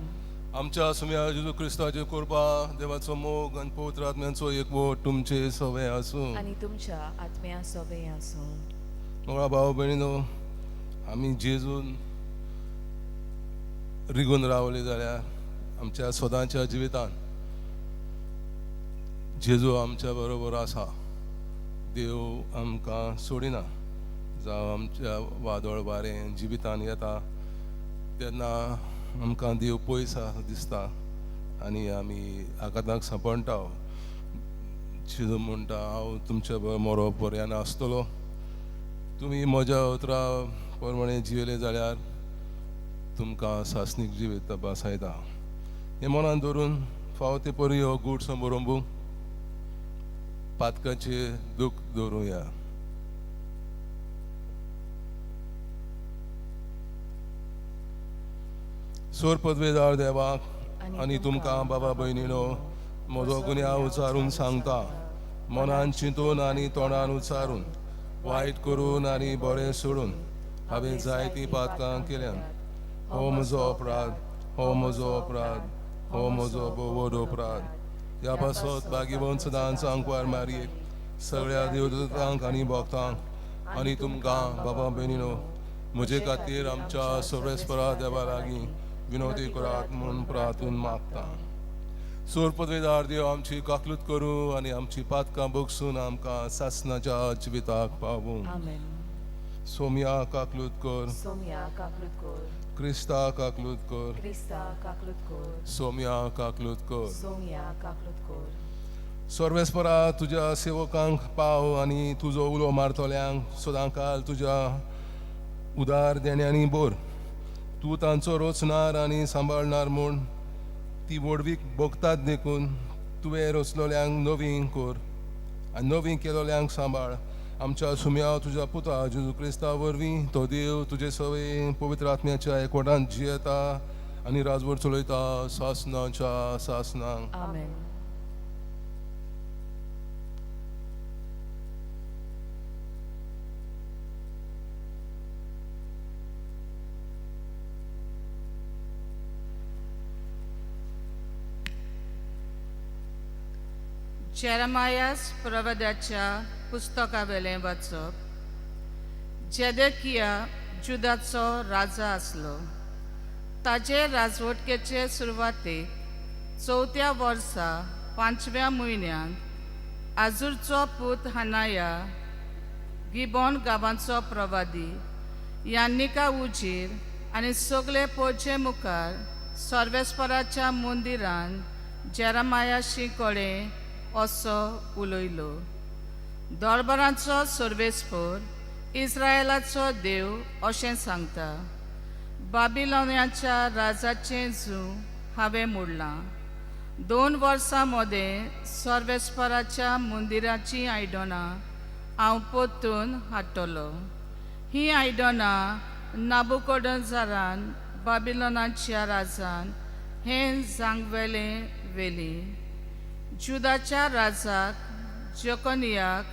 आमच्या सुम्या जेजू क्रिस्ताचे कृपा, देवाचो मोग आनी पवित्र आत्म्यांचो एकवट तुमचे सवे आसूं
आनी तुमच्या आत्म्या सोबे आसूं.
मोगळा भाव भयणीनो, आमी जेजून रिगून रावले जाल्यार आमच्या सदांच्या जिवितान जेजू आमच्या बरोबर आसा. देव आमकां सोडिना. जावं आमच्या वादळ वारें जिवितान येता तेन्ना आमकां देव पयस दिसता आनी आमी आकांताक सांपडटा. जेजू म्हणटा, हांव तुमच्या बरोबर मरो पर्यान आसतलो. तुमी म्हज्या उतरा प्रमाणे जियेले जाल्यार तुमकां सासणीक जिवीत बासायता. हें मनान दवरून फावो ते परी हो गूट समारंभ पातकाचें दूख दवरुया. सोर पदवेदार देवाक आनी तुमकां बाबा भयणीनो म्हजो गुन्यांव उचारून सांगता. मनान चिंतून आनी तोंडान उचारून, वायट करून आनी बरें सोडून हांवें जायतीं पातकां केल्यान. हो म्हजो अपराध, हो म्हजो अपराध, हो म्हजो भोव अपराध. ह्या पासत भागीवंत सदांच आंकवार मारयेक, सगळ्या देवदूतांक आनी भक्तांक आनी तुमकां बाबा भयणीनो म्हजे खातीर आमच्या सर्वेस्परा देवा लागीं विनवती करात म्हूण प्रार्थून मागता. सोर पदवेदार देव आमची काकलूत करूं आनी आमची पातकां बगसून आमकां सासणाच्या जिविताक पावूं.
आमेन.
सोम्या काकलूत कर,
सोम्या काकलूत कर,
क्रिस्ता काकलूत कर,
क्रिस्ता काकलूत कर,
सोम्या काकलूत कर.
सोम्या काकलूत कर.
सर्वेस्परा तुज्या सेवकांक पाव आनी तुजो उलो मारतल्यांक सदांकाल तुज्या उदार देण्यांनी भर. तूं तांचो रचणार आनी सांबाळणार म्हूण ती व्हडवीक भोगतात देखून तुवें रचलोल्यांक नवीं कर आनी नवीं केलोल्यांक सांबाळ. आमच्या सुम्या तुज्या पुता जेजू क्रिस्ता वरवीं तो देव तुजे सवय पवित्र आत्म्याच्या एकवटान जियेता आनी राजवट चलयता सासणाच्या सासणांक.
आमेन.
जेरमायास प्रवादाच्या पुस्तकावेलें वाचप. जेदेकिया जुदाचो राजा आसलो. ताजे राजवटकेचे सुरवातेक चवथ्या वर्सा पांचव्या म्हयन्यांत आजूरचो पूत हनाया गिबोन गांवाचो प्रवादी यान्निका उजीर आनी सगळे पोजे मुखार सर्वेस्पराच्या मंदिरान जेरमायाशी कडेन असो उलयलो. दरबाराचो सर्वेस्पर इस्रायलाचो देव अशें सांगता, बाबिलोनाच्या राजाचें जू हांवें मोडलां. 2 वर्सां मदें सर्वेस्पराच्या मंदिराचीं आयदनां हांव परतून हाडटलो. हीं आयदनां नाबुकोडनझरान बाबिलोनाच्या राजान हें जांगवेलें व्हेलीं. जुदाच्या राजाक जोकोनियाक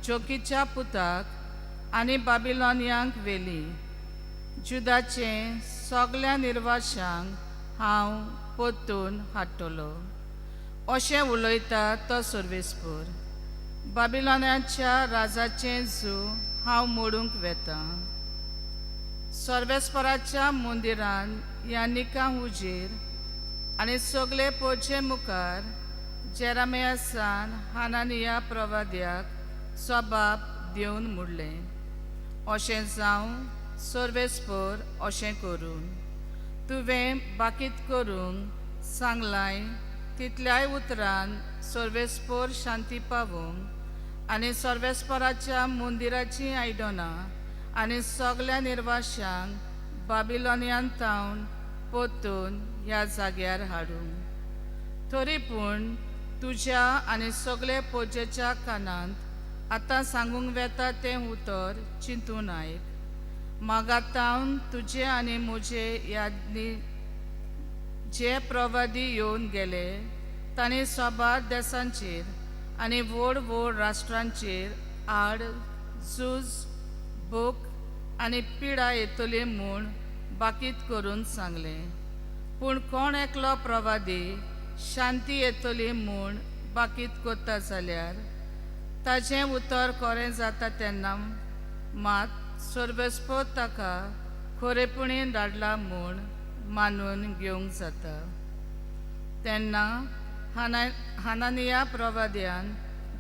जोकीच्या पुताक आनी बाबिलोनियांक व्हेली. जुदाचे सगळ्या निर्वाशांक हांव परतून हाडटलो अशें उलयता तो सर्वेस्पर. बाबिलोनाच्या राजाचें जू हांव मोडूंक वेता. सर्वेस्पराच्या मंदिरान ह्या निका हुजीर आनी सगळे पोचे मुखार जेरामयासान हानानिया प्रवाद्याक सबाब दिवन म्हणलें, अशें जावं सर्वेस्पर अशें करून तुवें बाकीत करूंक सांगलाय तितल्याय उतरान सर्वेस्पर शांती पावोवंक आनी सर्वेस्पराच्या मंदिराचीं आयदनां आनी सगळ्या निर्वाशांक बाबिलोनियान तावन पोतून ह्या जाग्यार हाडूंक. तरी पूण तुज्या आनी सगळे पोजेच्या कानांत आतां सांगूंक वेता तें उतर चिंतून आयक. मागातावन तुजे आनी म्हजे यादनी जे प्रवादी येवन गेले तांणी साबार देसांचेर आनी व्हड व्हड राष्ट्रांचेर आड झूज भूक आनी पिडा येतली म्हूण बाकीत करून सांगलें. पूण कोण एकलो प्रवादी शांती येतली म्हूण बाकीत करता जाल्यार ताजें उतर खरें जाता तेन्ना मात सर्वेस्पर ताका खरेपणी धाडला म्हूण मानून घेवंक जाता. तेन्ना हानानिया प्रवाद्यान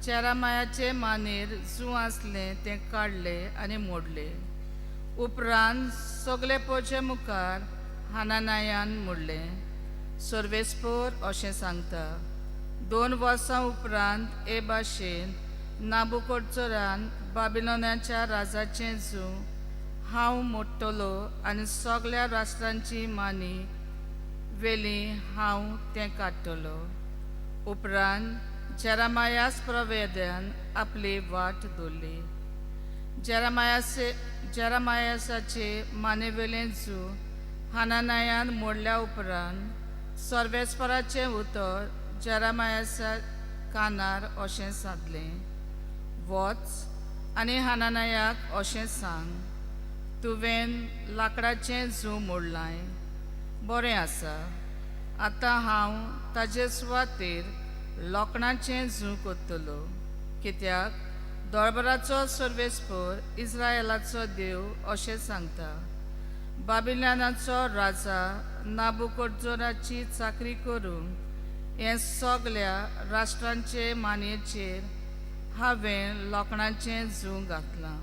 जेरामायाचे मानेर जूं आसलें तें काडलें आनी मोडलें. उपरांत सगळे पोजे मुखार हानानायान म्हणलें, सर्वेस्पर अशें सांगता, 2 वर्सां उपरांत हे भाशेन नाबुकोडचोरान बाबिलोनाच्या राजाचें जूं हांव मोडटलो आनी सगळ्या राष्ट्रांची मानी वेली हांव तें काडटलो. उपरांत जेरामायास प्रवेद्यान आपली वाट दवरली. जेरामायासाचे मानेवेलें जूं हानानायान मोडल्या उपरांत सर्वेस्पराचें उतर जेरामायासा कानार अशें सादलें, वच आनी हानानायाक अशें सांग, तुवें लांकडाचें जूं मोडलां, बरें आसा, आतां हांव ताजे सुवातेर लोखणाचें जूं करतलो, कित्याक दरबाराचो सर्वेस्पर इस्रायलाचो देव अशें सांगता, बाबिलानाचो राजा नाबुकोडजोराची चाकरी करूंक हें सगळ्या राष्ट्रांचे मानयेचेर हांवें लोखणाचें जूं घातलां,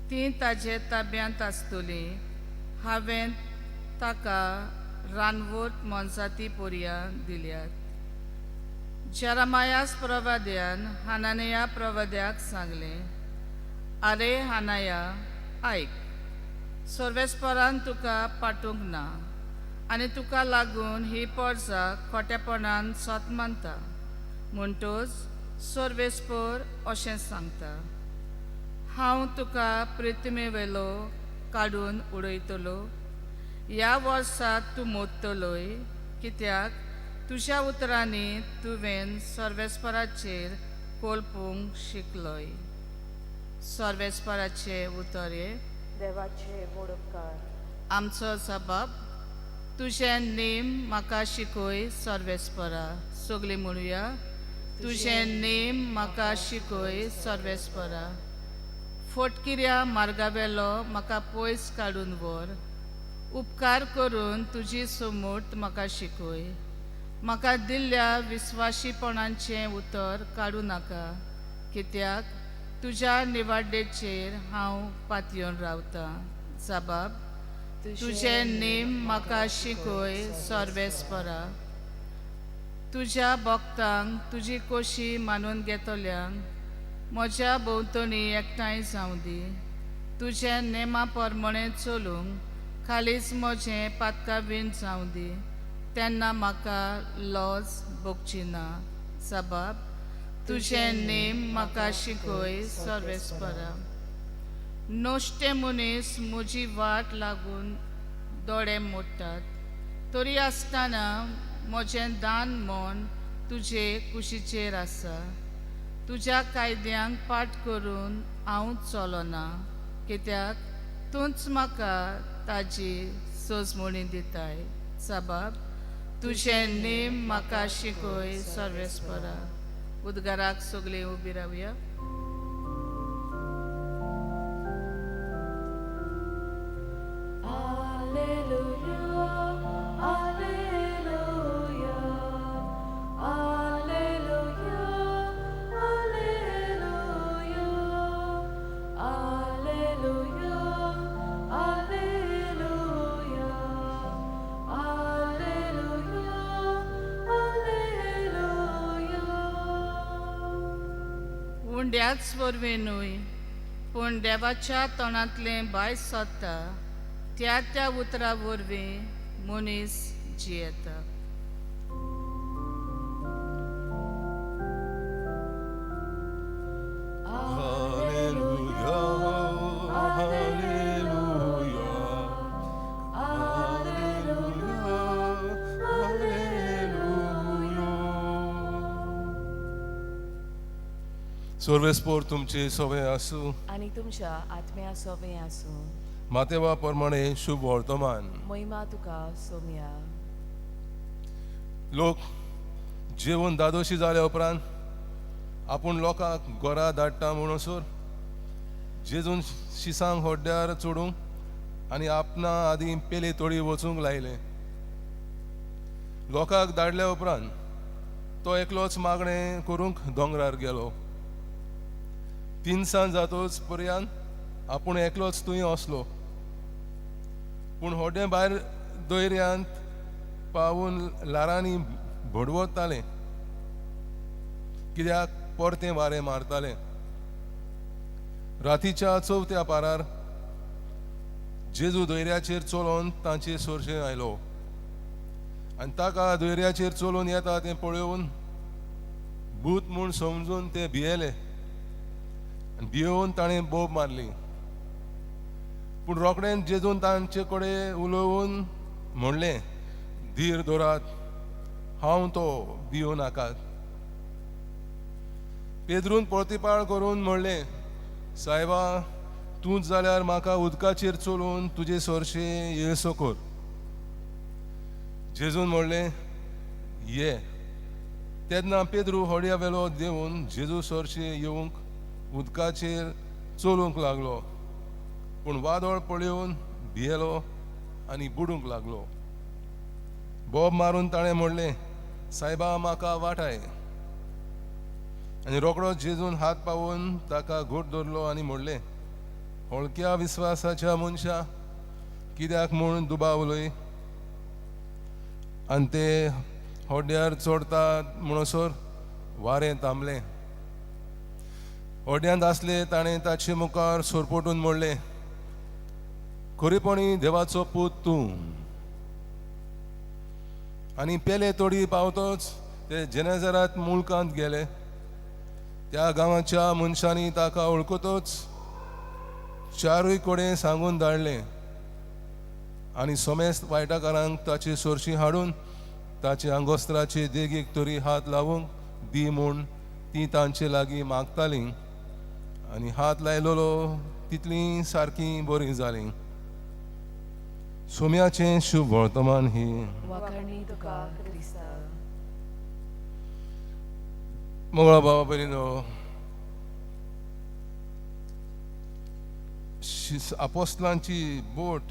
तीं ताजे ताब्यांत आसतलीं. हांवें ताका रानवट मोनजाती पोरयां दिल्यात. जेरामायास प्रवाद्यान हानानया प्रवाद्याक सांगलें, आरे हानाया आयक, सर्वेस्परान तुका पाटूंक ना आनी तुका लागून ही पोरजा खोटेपणान सत मानता, म्हणटच सर्वेस्पर अशें सांगता, हांव तुका पृथ्वीवेलो काडून उडयतलो, ह्या वर्सा तूं मोडटलोय, कित्याक तुज्या उतरांनी तुवें सर्वेस्पराचेर कोलपूंक शिकलोय. सर्वेस्पराचें उतर हें.
देवाचे व्हड उपकार.
आमचो जबाब, तुजें नेम म्हाका शिकय सर्वेस्परा. सगळीं म्हणुया, तुजें नेम म्हाका शिकय सर्वेस्परा. फटकिऱ्या मार्गावेलो म्हाका पयस काडून व्हर, उपकार करून तुजी समूर्त म्हाका शिकय. म्हाका दिल्ल्या विस्वाशीपणाचें उतर काडूं नाका, कित्याक तुज्या निवाड्डेचेर हांव पातयेवन रावतां. जबाब, तुजें नेम म्हाका शिकय सर्वेस्परा. तुज्या भक्तांक तुजी कोशी मानून घेतल्यांक म्हज्या भोंवतणी एकठांय जावं दी. तुज्या नेमा प्रमाणें चलूंक खालीच म्हजें पातकावीन जावं दी, तेन्ना म्हाका लज भोगची ना. जबाब, तुजें नेम म्हाका शिकय सर्वेस्परा. नश्टे मनीस म्हजी वाट लागून दोळे मोडटात, तरी आसतना म्हजें दान मन तुजे कुशीचेर आसा. तुज्या कायद्यांक पाठ करून हांव चलना, कित्याक तूंच म्हाका ताजी सोजमणी दिताय. जबाब, तुजें नेम म्हाका शिकय सर्वेस्परा. उद्गाराक सगळीं उबी रावया.
Alleluia, Alleluia, Alleluia, Alleluia, Alleluia, Alleluia, Alleluia, Alleluia.
उंड्याच वरवीं न्हय पूण देवाच्या तोंडांतलें भायर सरता त्या त्या उतरा वरवीं मनीस जियेता.
Hallelujah, hallelujah, hallelujah, hallelujah. सर्वेस्पोर तुमचे सवे आसूं
आनी तुमच्या आत्म्या सोबें आसूं.
मातेवा प्रमाणे शुभ वर्तमान.
महिमा तुका सोम्या.
लोक जेवन दादोशी जाल्या उपरांत आपूण लोकांक घरा धाडटा म्हणसर जेजून शिसांक होड्ड्यार चडूंक आनी आपणा आदीं पेले तोडी वचूंक लायलें. लोकांक धाडल्या उपरांत तो एकलोच मागणें करूंक दोंगरार गेलो. तिनसांज जातोच पर्यंत आपूण एकलोच थंय असलो. पूण होड्डें भायर दर्यांत पावून ल्हारांनी भडवतालें, कित्याक परतें वारें मारतालें. रातीच्या चवथ्या पारार जेजू दर्याचेर चलोवन तांचे सरशें आयलो आनी ताका दर्याचेर चलोवन येता तें पळोवन भूत म्हूण समजून ते भियेले आनी भियोवन ताणें बोब मारली. पूण रोखडेंच जेजून तांचे कडेन उलोवन म्हणलें, धीर दवरात, हांव तो, भियो नाकात. पेद्रून प्रतिपाळ करून म्हणलें, सायबा, तूंच जाल्यार म्हाका उदकाचेर चलोवन तुजे सरशें येसो कर. जेजून म्हणलें, ये. तेन्ना पेद्रू होडया वेलो देंवून जेजू सरशें येवंक उदकाचेर चलूंक लागलो. पूण वादळ पळोवन भियेलो आनी बुडूंक लागलो. बोब मारून ताणें म्हणलें, सायबा, म्हाका वाटाय. आनी रोखडो जेजून हात पावोवन ताका घट धरलो आनी म्हणलें, हळक्या विस्वासाच्या मनशा, कित्याक म्हूण दुबावलोय? आनी ते होड्यार चडटा म्हणसर वारें थांबलें. होड्यांत आसले ताणें ताचे मुखार सरपटून म्हणलें, खरेपणी देवाचो पूत तूं. आनी पेले तोडी पावतोच ते जेनेझरात मुलकांत गेले. त्या गांवाच्या मनशांनी ताका वळखतोच चारूय कडेन सांगून धाडलें आनी समेस्त वायटाकारांक ताचे सरशी हाडून ताचे आंगोस्त्राचे देगेक तरी हात लावूंक दी म्हूण ती तांचे लागीं मागतालीं. आनी हात लायलोलो तितलीं सारकीं बरीं जालीं. सोम्याचें शुभ वर्तमान ही.
वाखाणणी तुका क्रिस्ता.
मोगळा बाबा भयणीनो, आपोस्लांची बोट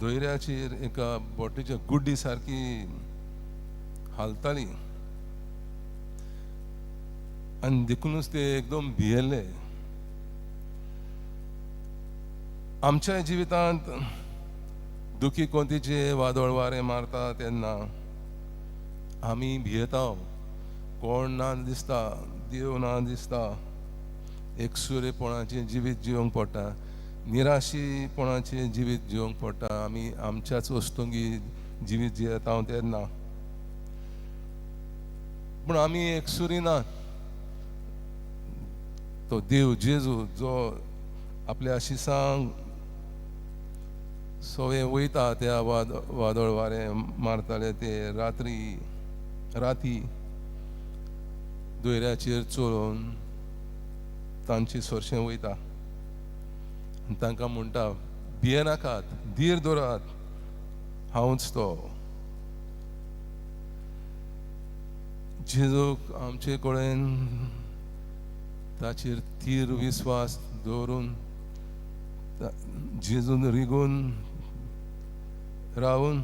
दर्याचेर एका बोटीच्या गुड्डी सारकी हालताली आनी देखूनच ते एकदम भियेल्ले. आमच्या जिवितांत दुखी कोंतीचे वादळ वारें मारता तेन्ना आमी भियेता. कोण ना दिसता, देव ना दिसता, एकसुरेपणाचें जिवीत जिवंक पडटा, निराशीपणाचें जिवीत जिवंक पडटा. आमी आमच्याच वस्तुंगी जिवीत जियेता तेन्ना. पूण आमी एकसुरी ना. तो देव जेजू जो आपल्या शिसांक सवे वयता त्या वादळ वारें मारताले ते राती दर्याचेर चलोवन तांचे सरशें वयता आनी तांकां म्हणटा, भियेनाकात, धीर दवरात, हांवच तो. जेजूक आमचे कडेन ताचेर थीर विस्वास दवरून जेजून रिगून रावन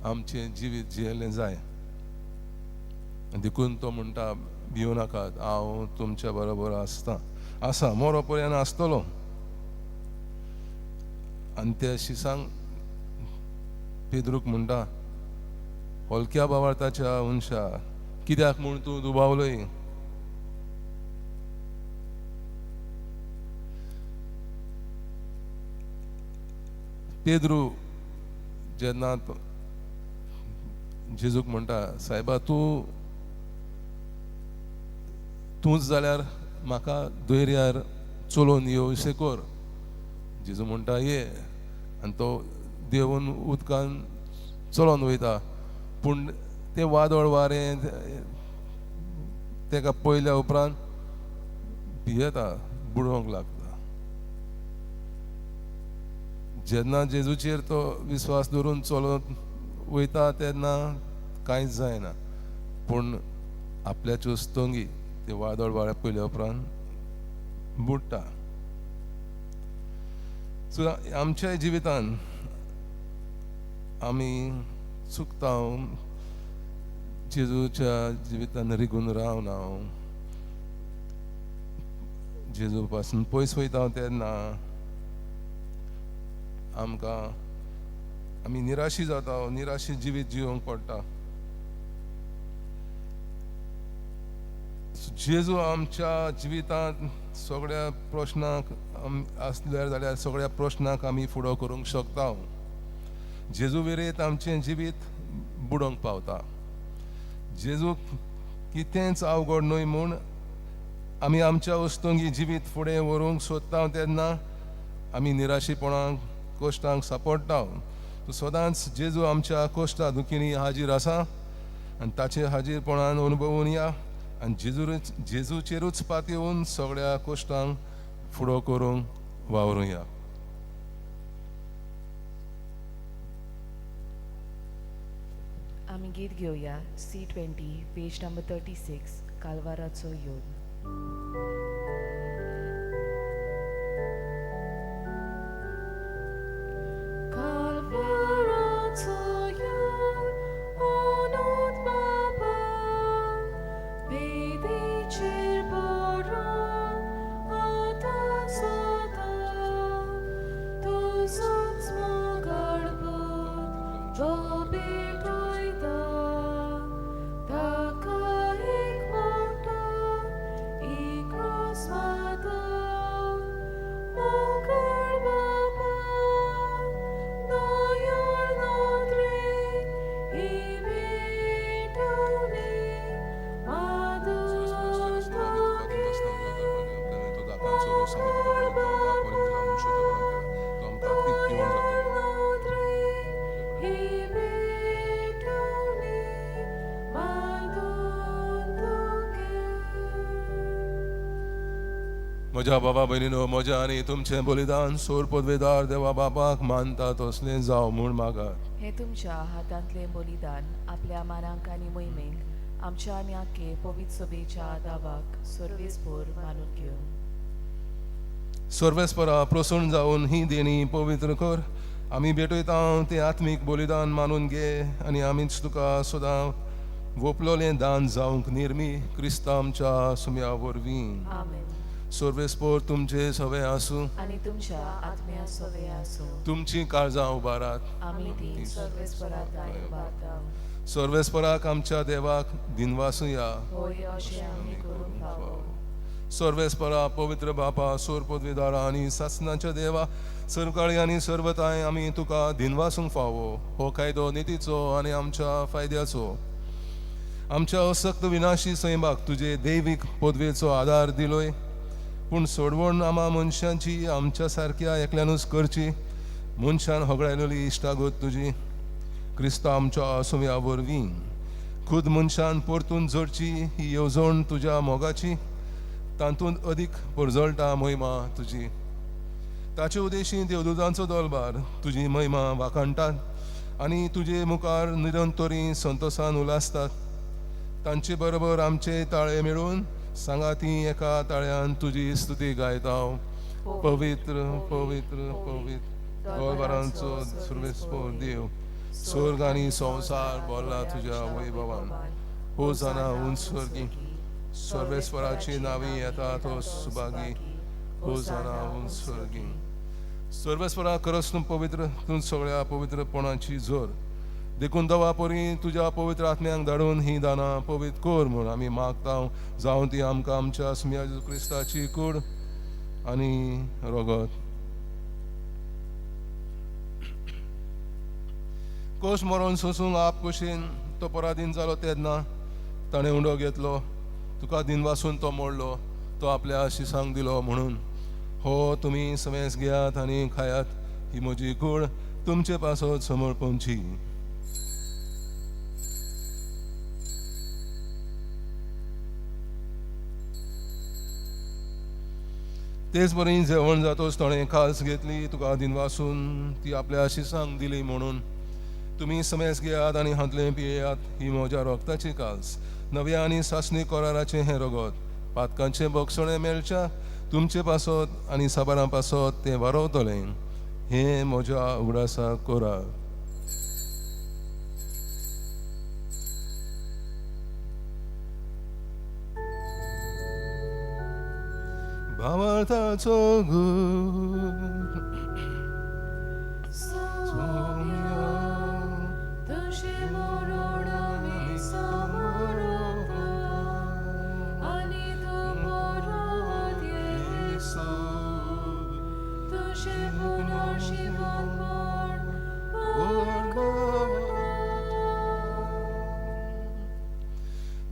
आमचें जिवीत जियेल्लें जाय. देखून तो म्हणटा भिवू नाकात, हांव तुमच्या बरोबर आसता, आसा मोरो पर्यंत आसतलो. आनी त्या शिसांक पेद्रूक म्हणटा, हलक्या बावार्थाच्या मनशा कित्याक म्हूण तूं दुबावलोय? पेद्रू जेन्ना जेजूक म्हणटा, सायबा तूं तूंच जाल्यार म्हाका दर्यार चलोवन येवशें कर. जेजू म्हणटा ये, आनी तो देंवन उदकान चलोन वयता. पूण तें वादळ वारें तेका पळयल्या उपरांत भियेता, बुडोवंक लागता. जेन्ना जेजूचेर तो विस्वास दवरून चलोन वयता तेन्ना कांयच जायना, पूण आपल्याच्यो तंगी ते वादळ वारें पळयल्या उपरांत बुडटा. सो आमच्या जिवितान आमी चुकता, जेजूच्या जिवितान रिगून रावना, जेजू पासून पयस वयता तेन्ना आमकां आमी निराशी जाता, निराशी जिवीत जिवंक पडटा. जेजू आमच्या जिवितांत सगळ्या प्रश्नांक आसल्यार जाल्यार सगळ्या प्रश्नांक आमी फुडो करूंक शकता. जेजू विरेत आमचें जिवीत बुडोवंक पावता. जेजू कितेंच अवघड न्हय म्हूण आमी आमच्या वस्तुंगी जिवीत फुडें व्हरूंक सोदता तेन्ना आमी निराशीपणाक कश्टांक सापडटा. सदांच जेजू आमच्या कश्टा दुखींनी हाजीर आसा आनी ताचे हाजीरपणान अनुभवून या आनी जेजूचेरूच पातयेवन सगळ्या कश्टांक फुडो करूंक वावरुया.
आमी गीत घेवया C20 page number 36, कालवाराचो योद.
म्हज्या बाबा भयणीनो, म्हज्या आनी तुमचें बलिदान सोर पदवेदार देवा बापाक मानता तसलें जावं म्हूण मागात.
हें तुमच्या हातांतलें बलिदान आपल्या मानांक आनी मोहिमेक आमच्या आनी आखे पवित्र सभेच्या दावाक सर्वेस्पोर मानून घेवं.
सर्वेस्परा प्रसन्न जावन ही देणी पवित्र कर, आमी भेटयता तें आत्मीक बलिदान मानून घे आनी आमीच तुका सदां वोपलोलें दान जावंक निर्मी क्रिस्तांव आमच्या सुम्या वरवीं.
आमेन.
सर्वेस्पोर तुमचे सवे आसूं
आनी तुमच्या आत्म्या सवे आसूं.
तुमची काळजां उबारात,
आमी ती सर्वेस्पराक उबारता.
सर्वेस्पराक आमच्या देवाक दिनवासुया.
होय, अशें आमी करूंक फावो.
सर्वेस्परा पवित्र बापा सोर पदवीदारा आनी सासनाच्या देवा सरकाळी आनी सर्वताय आमी तुका दिनवासूंक फावो. हो कायदो नितीचो आनी आमच्या फायद्याचो. आमच्या असक्त विनाशी सैमाक तुजे दैवीक पदवेचो आदार दिलोय, पूण सोडवण आमा मनशांची आमच्या सारक्या एकल्यानूच करची. मनशान होगडायलेली इश्टागत तुजी क्रिस्तांव आमच्या सुम्या वरवीं खुद मनशान परतून जोडची ही येवजण तुज्या मोगाची, तातूंत अदीक परजळटा महिमा तुजी. ताचे उदेशी देवदूतांचो दलबार तुजी महिमा वाखाणटात आनी तुजे मुखार निरंतरी संतोसान उलासतात. तांचे बरोबर आमचे ताळे मेळून सांगाती एका ताळ्यान तुजी स्तुती गायता. पवित्र पवित्र पवित्र गोळबारांचो सर्वेस्पोर देव, स्वर्ग आनी संवसार भरला तुज्या वैभवान. हो जाणा उंच स्वर्गी, सर्वेस्वराची नावी येता तो सुभागी. हो जाणा उंच स्वर्गी. सर्वेस्वरा खरंच तूं पवित्र, तूं सगळ्या पवित्रपणाची जोर. देखून दवा परी तुज्या पवित्र आत्म्यांक धाडून ही दानां पवित्र कर म्हूण आमी मागता, जावं ती आमकां आमच्या सुम्या जेजू क्रिस्ताची कूड आनी रगत. कोश मरोन सोसूंक आप कुशीन तो पराधीन जालो तेन्ना ताणें उंडो घेतलो, तुका दिनवासून तो मोडलो, तो आपल्या शिसांक दिलो म्हणून, हो तुमी समेस घेयात आनी खायात, ही म्हजी कूड तुमचे पासत समर्पणची. तेच बरी जेवण जातोच ताणें खास घेतली, तुका दिनवासून ती आपल्या शिसांक दिली म्हणून, तुमी समेस घेयात आनी हांतलें पियेयात, ही म्हज्या रगताची काल्स, नव्या आनी सासणी कराराचें हें रगत, पातकांचें बक्षणें मेळच्या तुमचे पासत आनी साबारां पासत तें वारवतलें. हें म्हज्या उगडासाक करात. भावार्थाचो गुण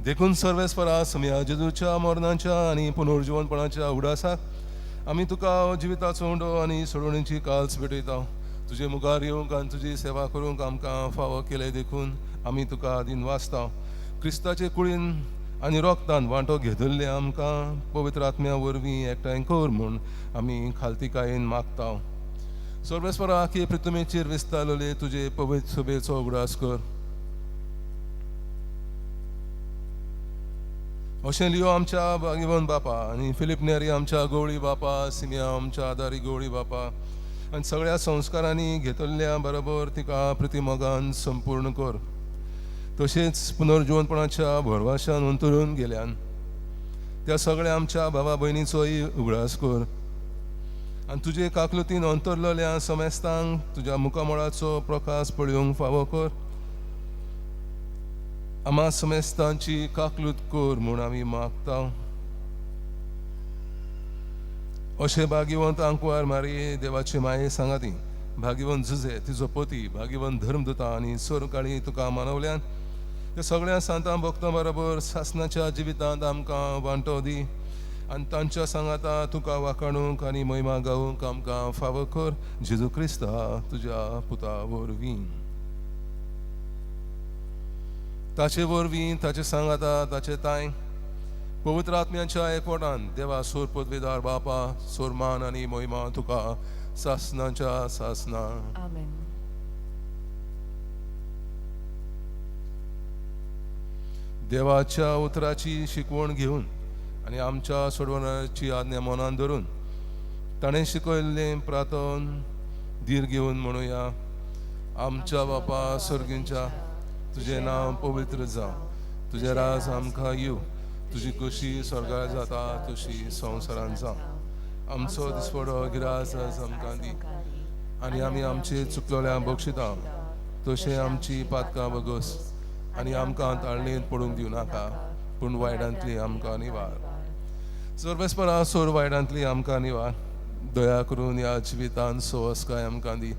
देखून सर्वेस्परा सम्या जेजूच्या मरणाच्या आनी पुनर्जिवनपणाच्या उडासाक आमी तुका जिविताचो उंडो आनी सोडवणेची काल्स भेटयता. तुजे मुखार येवंक आनी तुजी सेवा करूंक आमकां फावो केलें देखून आमी तुका दिनवासता. क्रिस्ताचे कुळीन आनी रोगतान वांटो घेतिल्ले आमकां पवित्र आत्म्या वरवीं एकठांय कर म्हूण आमी खालतीकायेन मागता. सर्वेस्परा आखी प्रितुमेचेर विस्तारलेले तुजे पवित्र सभेचो उगडास कर. अशें लियो आमच्या भागिवन बापा आनी फिलीप नेरी आमच्या गवळी बापा, सिमिया आमच्या आदारी गवळी बापा आनी सगळ्या संस्कारांनी घेतल्या बरोबर तिका प्रतिमोगान संपूर्ण कर. तशेंच पुनर्जिवनपणाच्या भरवाशान अंतरून गेल्यान त्या सगळ्या आमच्या भावा भयणीचोय उगडास कर आनी तुजे काकलुतीन अंतरलेल्या समेस्तांक तुज्या मुखामळाचो प्रकाश पळोवंक फावो कर. आमा समेस्तांची काकलूत कर म्हूण आमी मागता. अशें भाग्यवंत आंकवार मारये देवाचे माये सांगाती, भाग्यवंत जुजे तिजो पती, भाग्यवंत धर्मदूता आनी सोरकाळी तुका मानवल्यान त्या सगळ्या सांतां भक्तां बरोबर सासनाच्या जिवितांत आमकां वांटो दी आनी तांच्या सांगाता तुका वाखाणूंक आनी महिमा गावूंक आमकां फावो कर. जेजू क्रिस्ता तुज्या पुता वरवीं, ताचे वरवीं, ताचे सांगाता, ताचे तांय पवित्र आत्म्यांच्या एकवटान देवा सोर पदवेदार बापा, सोरमान आनी महिमा तुका सासनाच्या सासना.
आमेन.
देवाच्या उतराची शिकवण घेवन आनी आमच्या सोडवणाची आज्ञा मनान धरून ताणें शिकयल्लें प्रार्थन धीर घेवन म्हणुया. आमच्या बापा सर्गींच्या, तुजें नांव पवित्र जावं, तुजें राज आमकां येवं, तुजी कशी स्वर्गार जाता तशी संवसारान जावं. आमचो दिसवडो गिरास आज आमकां दी आनी आमी आमचे चुकलोल्या बक्षिता तशें आमची पातकां बगस आनी आमकां ताळणेंत पडूंक दिवं नाका, पूण वायटांतली आमकां निवार. सर्वेस्परा सोर वायटांतली आमकां निवार. दया करून ह्या जिवितान सवसकाय आमकां दी.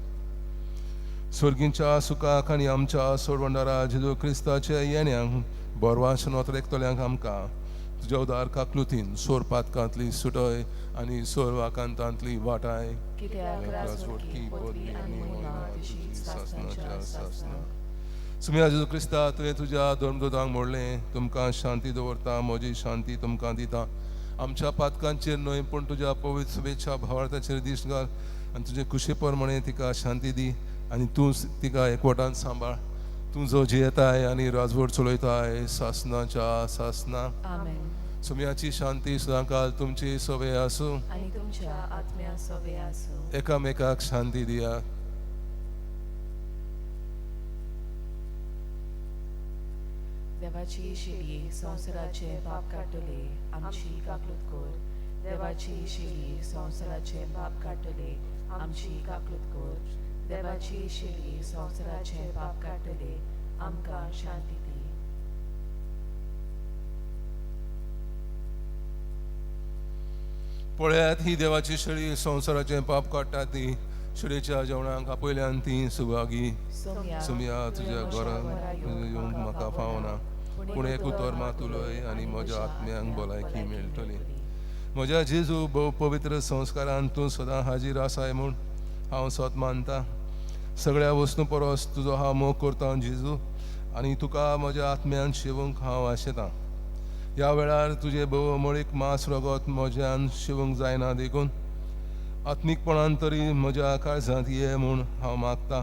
स्वर्गींच्या सुखाक आनी आमच्या सोडवंडारा जेजू क्रिस्ताच्या येण्यांक बोरवाश नोतरेकतल्यांक आमकां तुज्या उदार काकलुतीन सोर पातकांतली सुटय आनी सोर वाकांतांतली वाटाय. सुमिया जेजू क्रिस्ता, तुवें तुज्या धर्मदूतांक म्हणलें, तुमकां शांती दवरता, म्हजी शांती तुमकां दिता. आमच्या पातकांचेर न्हय पूण तुज्या पवित्र शुभेच्छा भावार्थाचेर दीस घाल आनी तुजे कुशे प्रमाणे तिका शांती दी आनी तूं तिका एकवटान सांबाळ. तूं जो जियेताय आनी राजवट चलयताय सासनाच्या सासना.
आमेन.
सोम्याची शांती सदांकाल तुमची सोबे आसूं
आनी तुमच्या आत्म्या सोबे आसूं.
एकामेकाक शांती दिया.
देवाची शेळी संवसाराचे पाप काडटले आमची काकलूत कर. देवाची शेळी संवसाराचे पाप काडटले आमची काकलूत कर. देवाची शेळी संवसाराचे पाप काडटले आमकां शांती दी.
पळयात ही देवाची शेळी संवसाराचें पाप काडटा ती शेळीच्या जेवणाक आपयल्यान ती सुभागी. सोम्या तुज्या घरांत येवंक म्हाका फावना, पूण एक उतर मात उलय आनी म्हज्या आत्म्यांक भलायकी मेळटली. म्हज्या जेजू भोव पवित्र संस्कारान तूं सदां हाजीर आसाय म्हूण हांव सत मानता. सगळ्या वस्तू परस तुजो हांव मोग करता जेजू, आनी तुका म्हज्या आत्म्यान शिवूंक हांव आशेतां. ह्या वेळार तुजें भोव अमोळीक मांस रगत म्हज्यान शिवूंक जायना, देखून आत्मीकपणान तरी म्हज्या काळजांत ये म्हूण हांव मागता.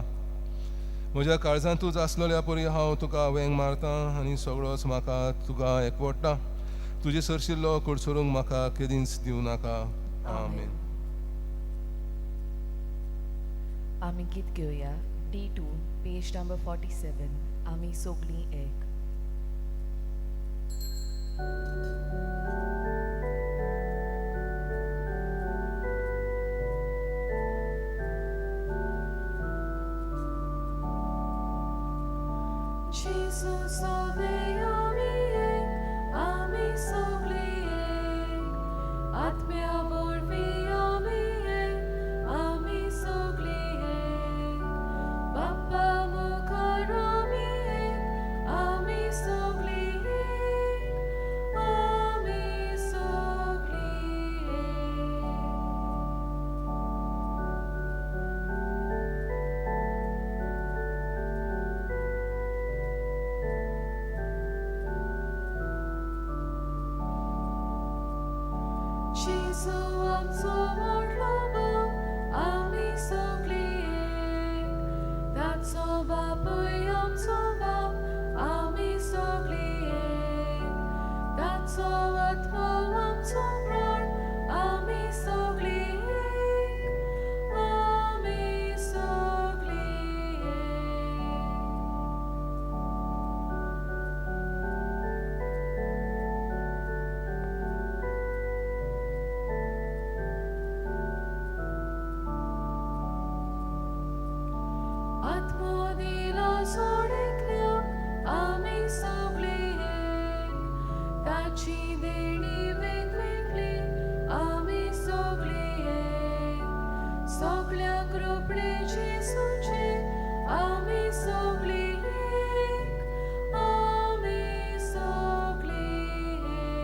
म्हज्या काळजांतूच आसलेल्या परी हांव तुका वेंग मारता आनी सगळोच म्हाका तुका एकवडटा. तुजे सरशिल्लो कडसरूंक म्हाका केदींच दिवं नाका. आमेन.
आमी गीत घेवया D2 page number 47. आमी सोगलीं एक. Jesus ove ami ek, ami sogli ek, आत्म्या वरवीं आमी एक, आमी सगळी एक, बाप्पा मुखार आमी एक, आमी सगळी एक, आमी सगळी एक. जेजू आमचो व्हडलो भाव, आमी सगळी एक, ताचो बापूय आमचो बाप, आमी सगळी एक, ताचो आत्मो आमचो प्राण, आमी सगळी एक, आमी सगळी एक. आत्मो दिला सोडकल्याक आमी सगळी एक, ताची देणी वेगवेगळी, आमी सगळी एक, सगळ्यांक रोपणे जेजूचे, आमी सगळी एक, आमी सगळी एक.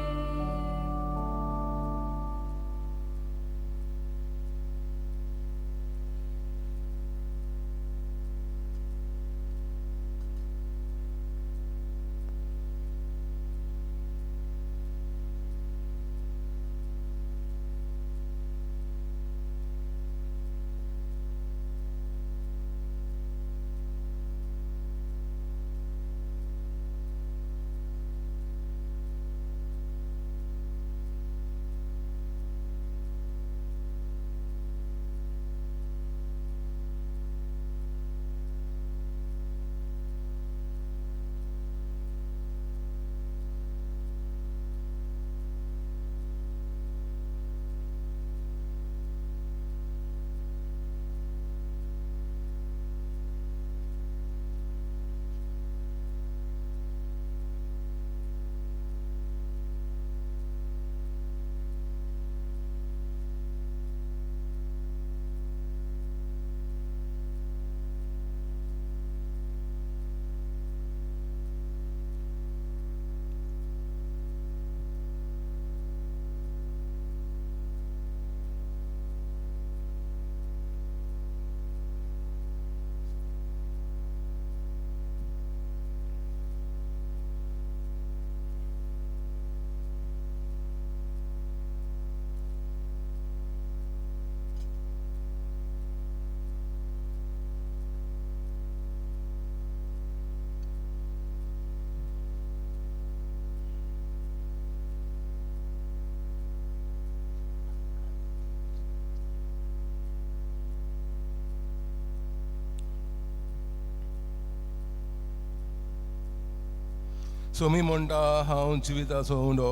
सोमी म्हणटा हांव जिविताचो उंडो,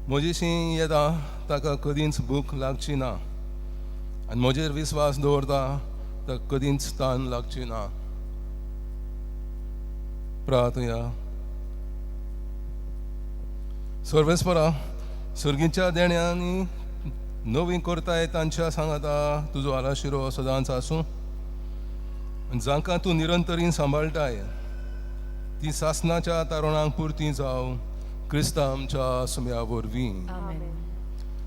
म्हजेशी येता ताका कदींच भूक लागची ना आनी म्हजेर विस्वास दवरता ताका कदींच तान लागची ना. प्रार्थया. सर्वेस्परा, सर्गीच्या देण्यांनी नवी करताय तांच्या सांगाता तुजो आलाशिरो सदांच आसूं आनी जांकां तूं निरंतरीन सांबाळटाय ती सासनाच्या तारुणांक पुरती जावं, क्रिस्ता आमच्या सुम्या वरवीं.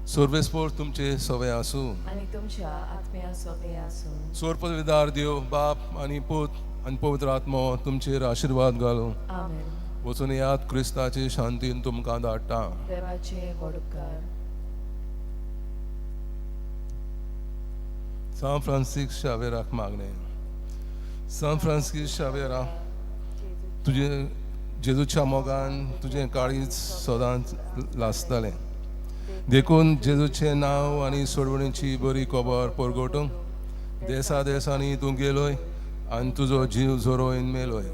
सर्वेस्पोर तुमचे सवे आसूं
आनी तुमच्या आत्म्या सोबे आसूं.
सोरपविदार देव बाप आनी पूत आनी पवित्र आत्मो तुमचेर आशिर्वाद घालूं.
आमेन.
वचून याद क्रिस्ताचे शांतीन तुमकां धाडटा.
देवाचे व्हड उपकार.
सान फ्रांसीस शावेराक मागणें. सान फ्रांसीस शावेरा, तुजे जेजूच्या मोगान तुजें काळीज सदांच लासतलें, देखून जेजूचें नांव आनी सोडवणीची बरी खबर परगटूंक देसा देसांनी तूं गेलोय आनी तुजो जीव झरोवन मेलोय.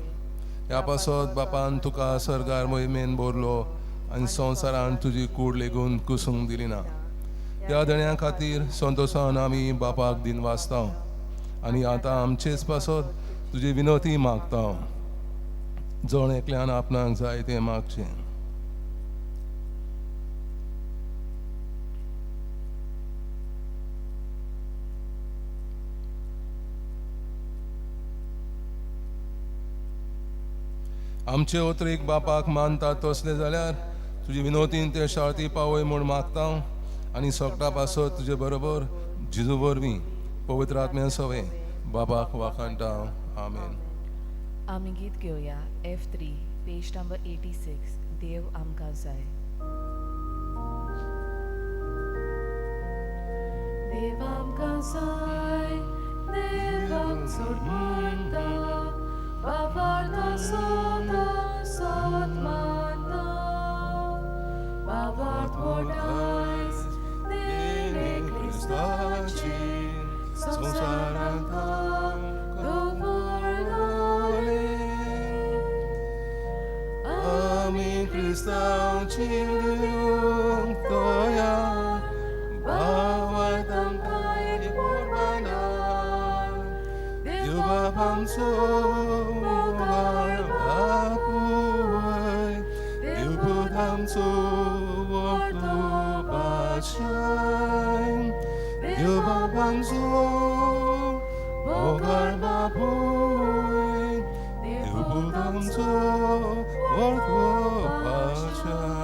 ह्या पासत बापान तुका सरकार मोहिमेन भरलो आनी संवसारान तुजी कूड लेगून कुसूंक दिली ना. ह्या देण्या खातीर संतोशान आमी बापाक दिनवासता आनी आतां आमचेच पासत तुजी विनवती मागता. जण एकल्यान आपणाक जाय तें मागचें. आमचे ओतरीक बापाक मानता तसले जाल्यार तुजी विनवतीन ते शाळती पावय म्हूण मागता आनी सगळ्या पासत तुजे बरोबर जेजू वरवीं पवित्र आत्म्या सवे बापाक वाखाणटा. आमेन.
आमी गीत घेवया F3 page number 86, देव आमकां जाय. देव आमकां जाय, देवाक चड मानता, बाबार्थ सदां सत मानता, बाबार्थ व्हडायस देणे क्रिस्ताची संवसारांत दवरलोले.
आमी क्रिस्तांवची दिवंक तोया, बाबार्थ आमकां एक कुर्बाना, देव बाप आमचो मोगाळ बापूय, देव पूत आमचो व्हडलो बादशाय, देव बाप आमचो मोगाळ बापूय, देव पूत आमचो व्हडलो बादशाय.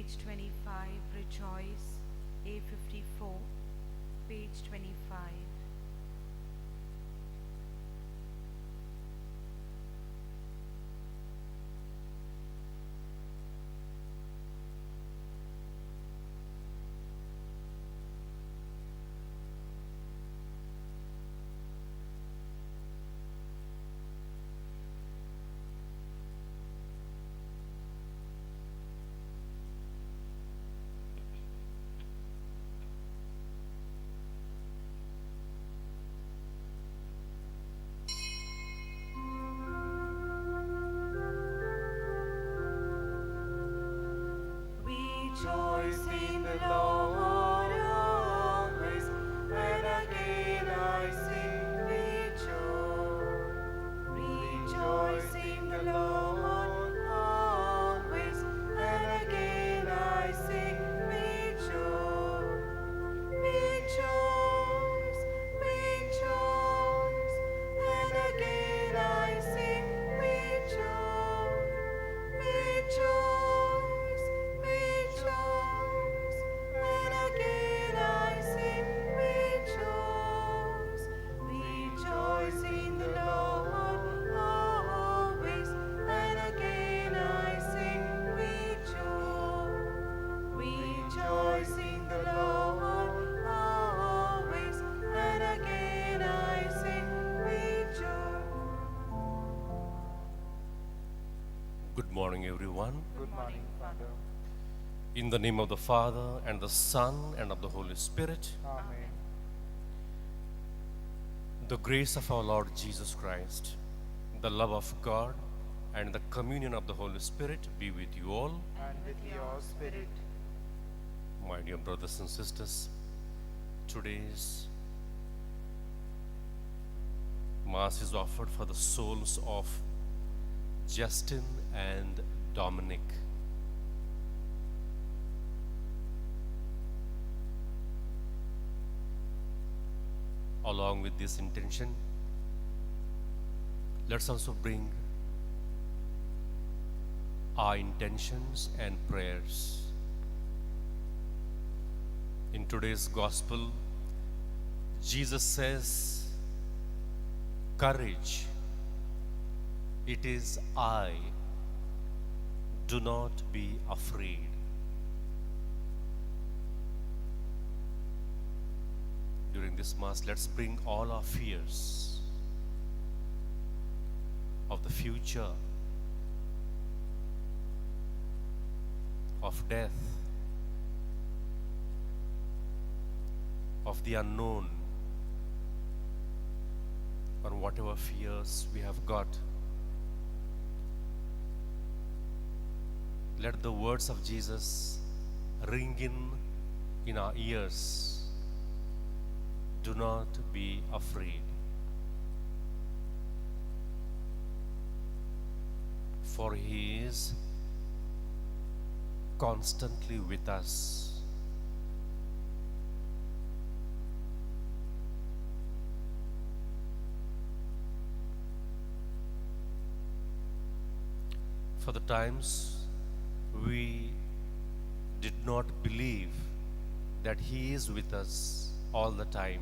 Page 25, Rejoice, A54, page 25. Rejoice in the Lord always, and again I say, rejoice. Rejoice in the Lord always, and again I say, rejoice. Rejoice, rejoice, and again I say, rejoice. Rejoice, rejoice, and again I say, rejoice. Rejoice in the Lord always, and again I say, rejoice. Rejoice in the Lord always, and again I say, rejoice.
Good morning, everyone.
Good morning, Father.
In the name of the Father, and the Son, and of the Holy Spirit.
Amen.
The grace of our Lord Jesus Christ, the love of God, and the communion of the Holy Spirit be with you all.
And with your spirit.
My dear brothers and sisters, today's Mass is offered for the souls of Justin and Dominic. Along with this intention, let's also bring our intentions and prayers. In today's Gospel, Jesus says, "Courage, it is I. Do not be afraid." During this Mass, let's bring all our fears of the future, of death, of the unknown, or whatever fears we have got. Let the words of Jesus ring in our ears. Do not be afraid. For He is constantly with us. For the times we did not believe that He is with us all the time,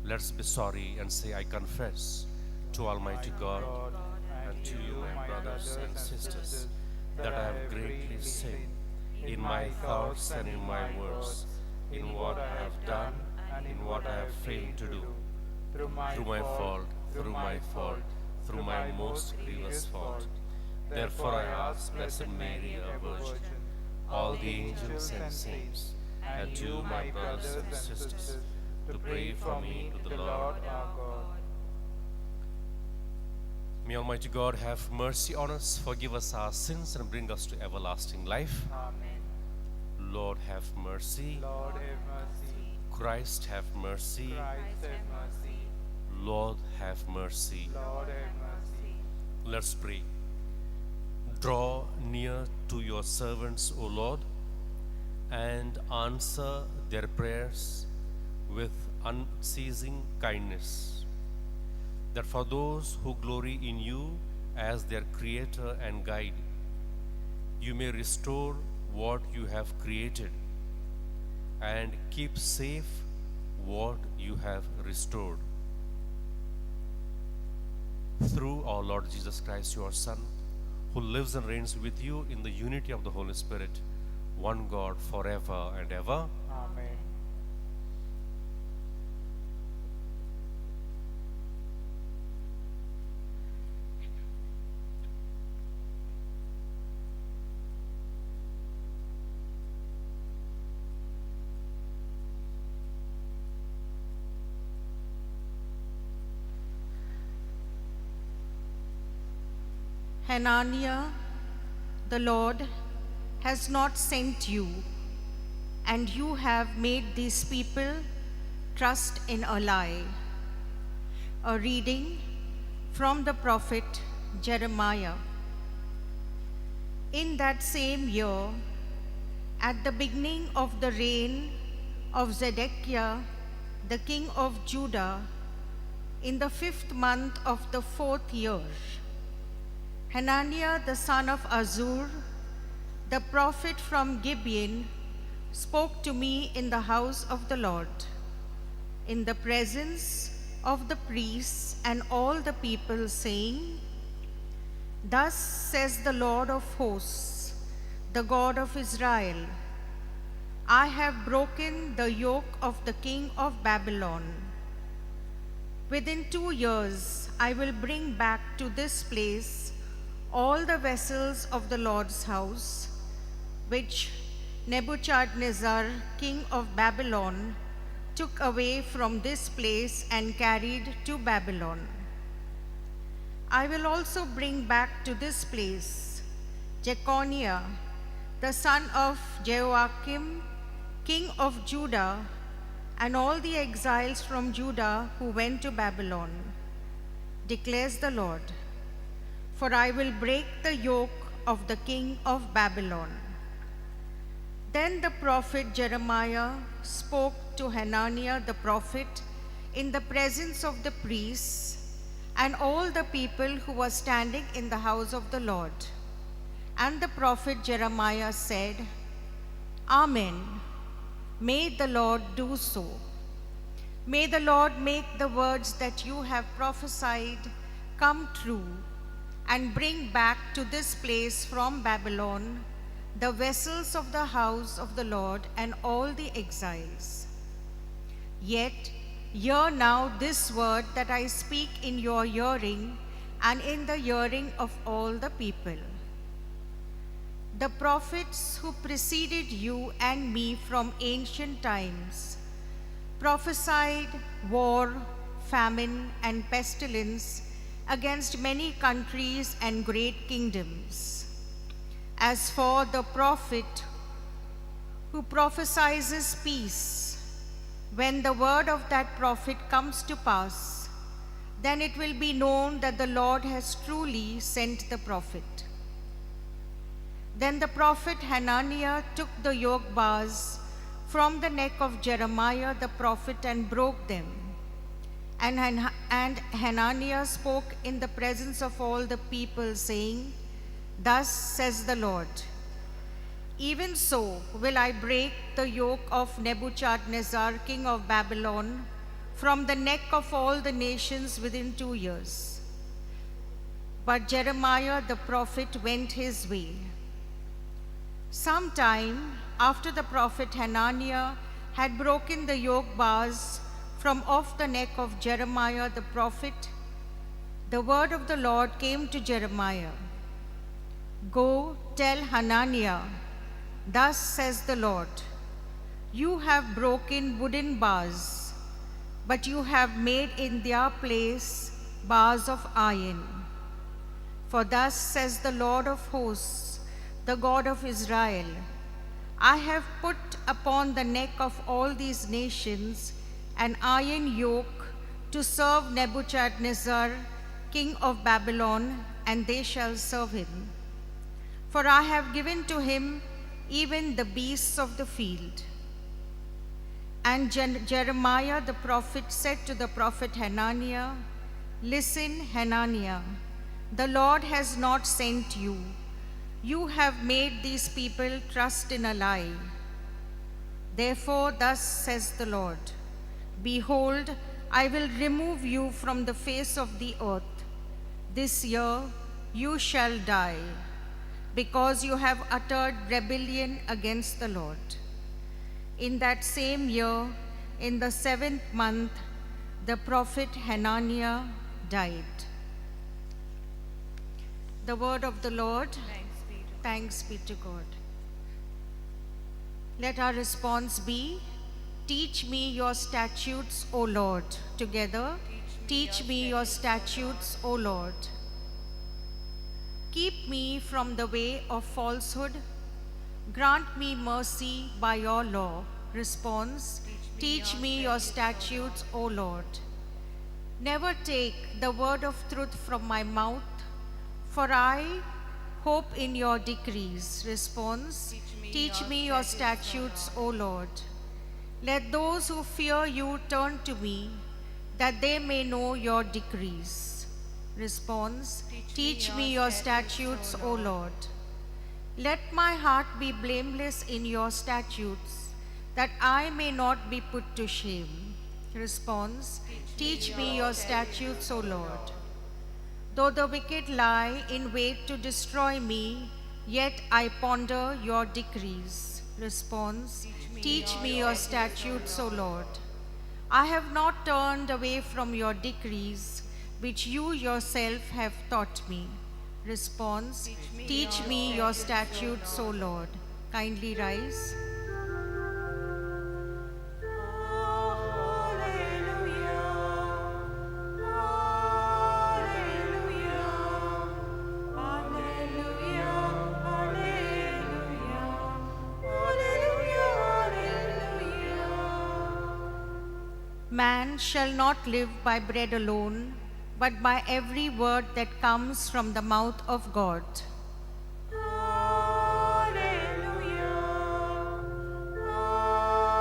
let's be sorry and say, I confess to Almighty God and to you, my brothers and sisters, that I have greatly sinned in my thoughts and in my words, in what I have done and in what I have failed to do, through my fault, through my fault, through my most grievous fault. Therefore I ask Blessed Mary, a Virgin, all the angels and saints, and you, my brothers and sisters, to pray for me to the Lord our God. May Almighty God have mercy on us, forgive us our sins, and bring us to everlasting life.
Amen.
Lord, have mercy.
Lord, have mercy.
Christ, have mercy.
Christ, have mercy.
Lord, have mercy.
Lord, have mercy.
Let's pray. Draw near to your servants, O Lord, and answer their prayers with unceasing kindness, that for those who glory in you as their creator and guide, you may restore what you have created and keep safe what you have restored. Through our Lord Jesus Christ, your Son, who lives and reigns with you in the unity of the Holy Spirit, one God, forever and ever.
Amen.
Hananiah, the Lord has not sent you, and you have made these people trust in a lie. A reading from the prophet Jeremiah. In that same year, at the beginning of the reign of Zedekiah, the king of Judah, in the 5th month of the 4th year, Hananiah the son of Azur, the prophet from Gibeon, spoke to me in the house of the Lord, in the presence of the priests and all the people, saying, Thus says the Lord of hosts, the God of Israel, I have broken the yoke of the king of Babylon. Within 2 years I will bring back to this place all the vessels of the Lord's house, which Nebuchadnezzar, king of Babylon, took away from this place and carried to Babylon. I will also bring back to this place Jeconiah, the son of Jehoiakim, king of Judah, and all the exiles from Judah who went to Babylon, declares the Lord. For I will break the yoke of the king of Babylon. Then the prophet Jeremiah spoke to Hananiah the prophet in the presence of the priests and all the people who were standing in the house of the Lord. And the prophet Jeremiah said, Amen. May the Lord do so. May the Lord make the words that you have prophesied come true and bring back to this place from Babylon the vessels of the house of the Lord and all the exiles. Yet, hear now this word that I speak in your hearing and in the hearing of all the people. The prophets who preceded you and me from ancient times prophesied war, famine, and pestilence against many countries and great kingdoms. As for the prophet who prophesies peace, when the word of that prophet comes to pass, then it will be known that the Lord has truly sent the prophet. Then the prophet Hananiah took the yoke bars from the neck of Jeremiah the prophet and broke them. And Hananiah spoke in the presence of all the people, saying, Thus says the Lord, even so will I break the yoke of Nebuchadnezzar, king of Babylon, from the neck of all the nations within 2 years. But Jeremiah the prophet went his way. Some time after the prophet Hananiah had broken the yoke bars from off the neck of Jeremiah the prophet, the word of the Lord came to Jeremiah. Go tell Hananiah, thus says the Lord, you have broken wooden bars, but you have made in their place bars of iron. For thus says the Lord of hosts, the God of Israel, I have put upon the neck of all these nations an iron yoke to serve Nebuchadnezzar, king of Babylon, and they shall serve him. For I have given to him even the beasts of the field. And Jeremiah the prophet said to the prophet Hananiah, Listen, Hananiah, the Lord has not sent you, You have made these people trust in a lie. Therefore, thus says the Lord, Behold, I will remove you from the face of the earth. This year you shall die, because you have uttered rebellion against the Lord. In that same year, in the 7th month, the prophet Hananiah died. The word of the Lord. Thanks be to God. Let our response be, Teach me your statutes, O Lord. Together, teach me your statutes, O Lord. Keep me from the way of falsehood. Grant me mercy by your law. Response, Teach me your statutes, O Lord. Never take the word of truth from my mouth, for I hope in your decrees. Response, Teach me your statutes, O Lord. Let those who fear you turn to me, that they may know your decrees. Response, Teach me your statutes, O Lord. Let my heart be blameless in your statutes, that I may not be put to shame. Response, Teach me your statutes, O Lord. Though the wicked lie in wait to destroy me, yet I ponder your decrees. Response, Teach me your statutes, O Lord. I have not turned away from your decrees, which you yourself have taught me. Response, Teach me your statutes, O Lord. Kindly rise. Man shall not live by bread alone, but by every word that comes from the mouth of God.
Alleluia,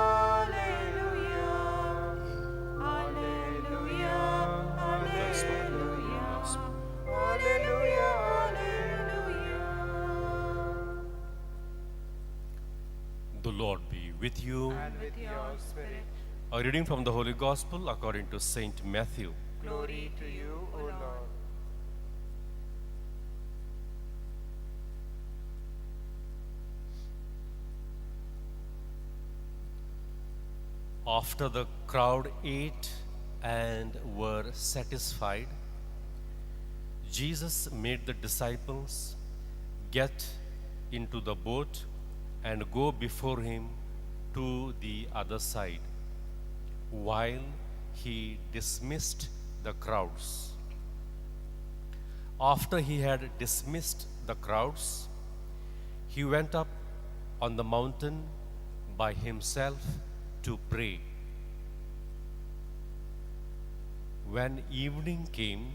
alleluia, alleluia, alleluia, alleluia, alleluia.
The Lord be with you.
And with your spirit.
A reading from the Holy Gospel according to Saint Matthew.
Glory to you, O Lord.
After the crowd ate and were satisfied, Jesus made the disciples get into the boat and go before him to the other side, while he dismissed the crowds. After he had dismissed the crowds, he went up on the mountain by himself to pray. When evening came,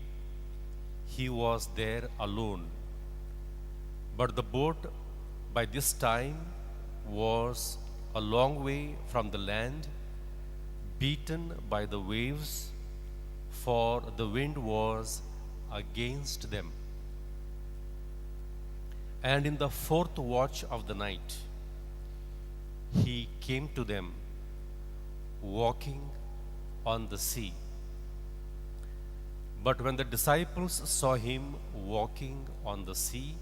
he was there alone. But the boat by this time was a long way from the land, beaten by the waves, for the wind was against them. And in the fourth watch of the night, he came to them, walking on the sea. But when the disciples saw him walking on the sea,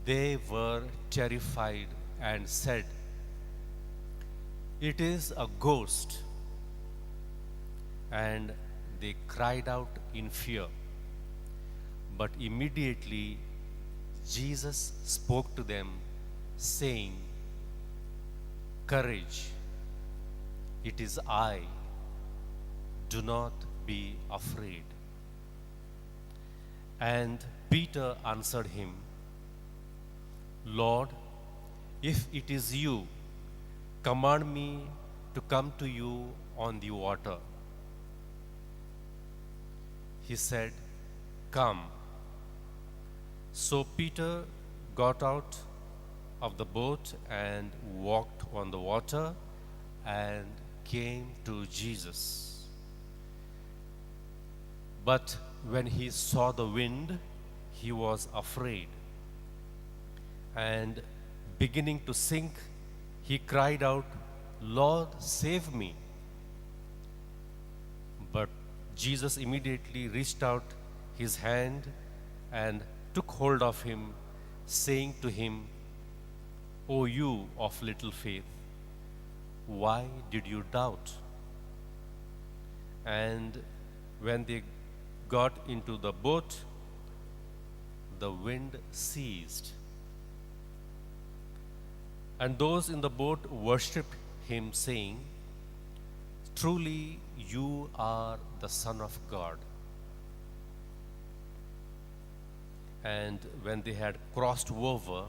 they were terrified and said, "It is a ghost." And they cried out in fear. But immediately Jesus spoke to them, saying, "Courage, it is I. Do not be afraid." And Peter answered him, "Lord, if it is you, command me to come to you on the water." He said, "Come." So Peter got out of the boat and walked on the water and came to Jesus. But when he saw the wind, he was afraid. And beginning to sink, he cried out, "Lord, save me." But Jesus immediately reached out his hand and took hold of him, saying to him, "O you of little faith, why did you doubt?" And when they got into the boat, the wind ceased. And those in the boat worshipped him, saying, "Truly you are the Son of God." And when they had crossed over,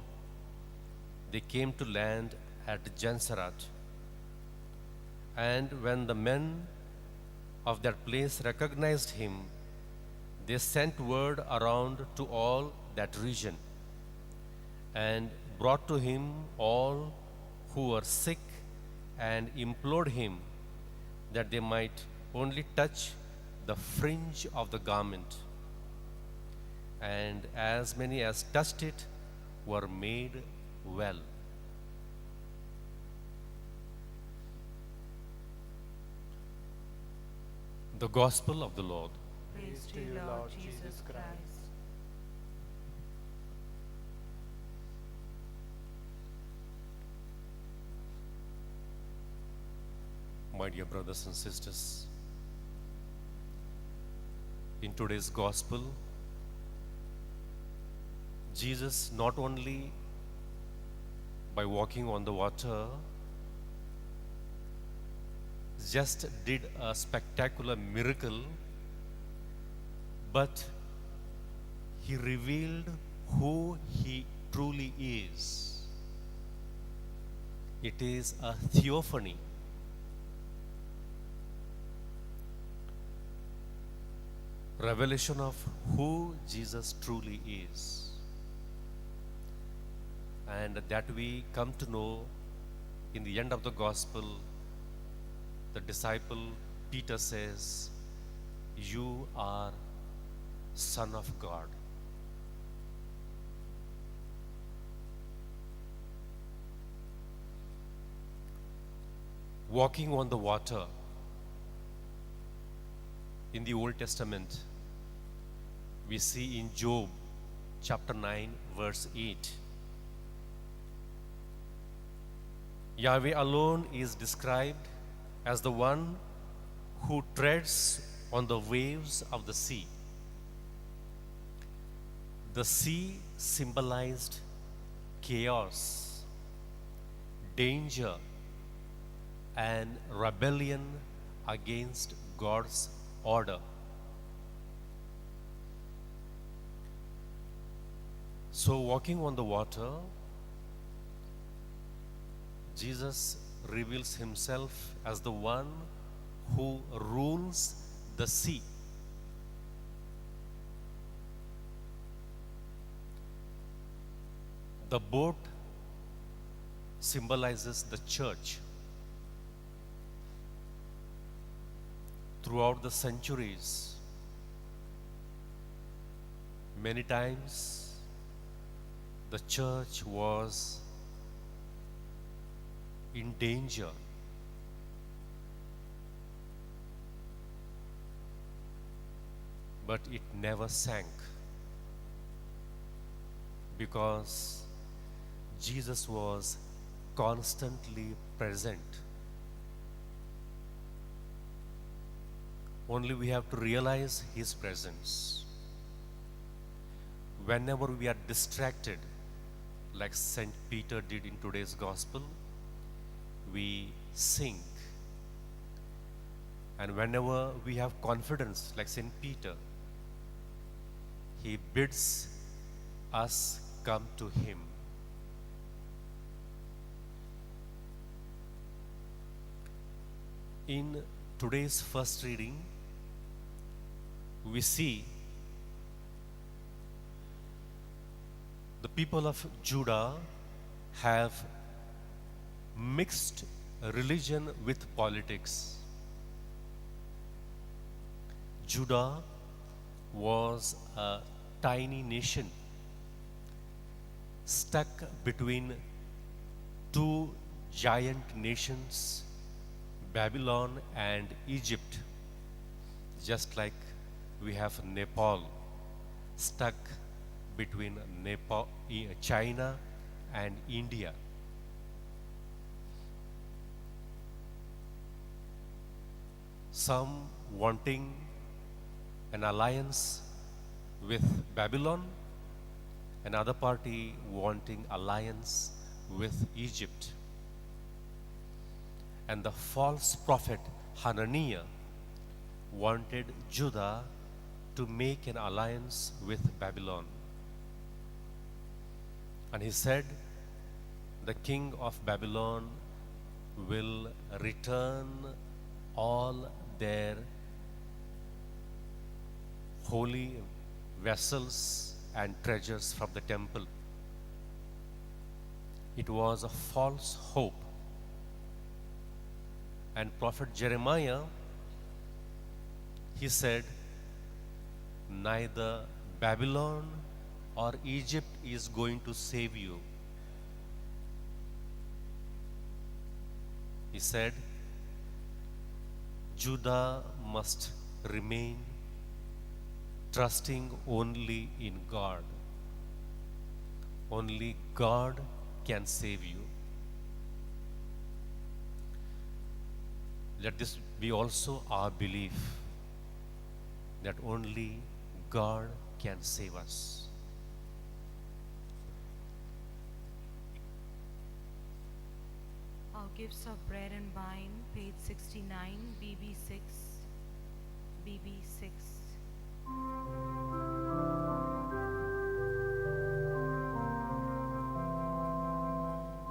they came to land at Gennesaret. And when the men of that place recognized him, they sent word around to all that region, and brought to him all who were sick, and implored him that they might only touch the fringe of the garment. And as many as touched it were made well. The Gospel of the Lord.
Praise to you, Lord Jesus Christ.
My dear brothers and sisters, in today's Gospel, Jesus not only by walking on the water just did a spectacular miracle, but he revealed who he truly is. It is a theophany. Revelation of who Jesus truly is. And that we come to know in the end of the gospel. The disciple Peter says, "You are Son of God." Walking on the water in the Old Testament, we see in Job chapter 9 verse 8. Yahweh alone is described as the one who treads on the waves of the sea. The sea symbolized chaos, danger, and rebellion against God's order. So, walking on the water, Jesus reveals himself as the one who rules the sea. The boat symbolizes the church. Throughout the centuries, many times the church was in danger. But it never sank, because Jesus was constantly present. Only we have to realize His presence. Whenever we are distracted, like Saint Peter did in today's gospel, we sink. And whenever we have confidence, like Saint Peter, he bids us come to him. In today's first reading, we see the people of Judah have mixed religion with politics. Judah was a tiny nation, stuck between two giant nations, Babylon and Egypt, just like we have Nepal stuck between Nepal, China and India. Some wanting an alliance with Babylon, another party wanting alliance with Egypt. And the false prophet Hananiah wanted Judah to make an alliance with Babylon. And he said, the king of Babylon will return all their holy vessels and treasures from the temple. It was a false hope. And Prophet Jeremiah, he said, neither Babylon or Egypt is going to save you. He said, Judah must remain trusting only in God. Only God can save you. Let this be also our belief, that only God can save us.
Our gifts of bread and wine, page 69, BB6, BB6.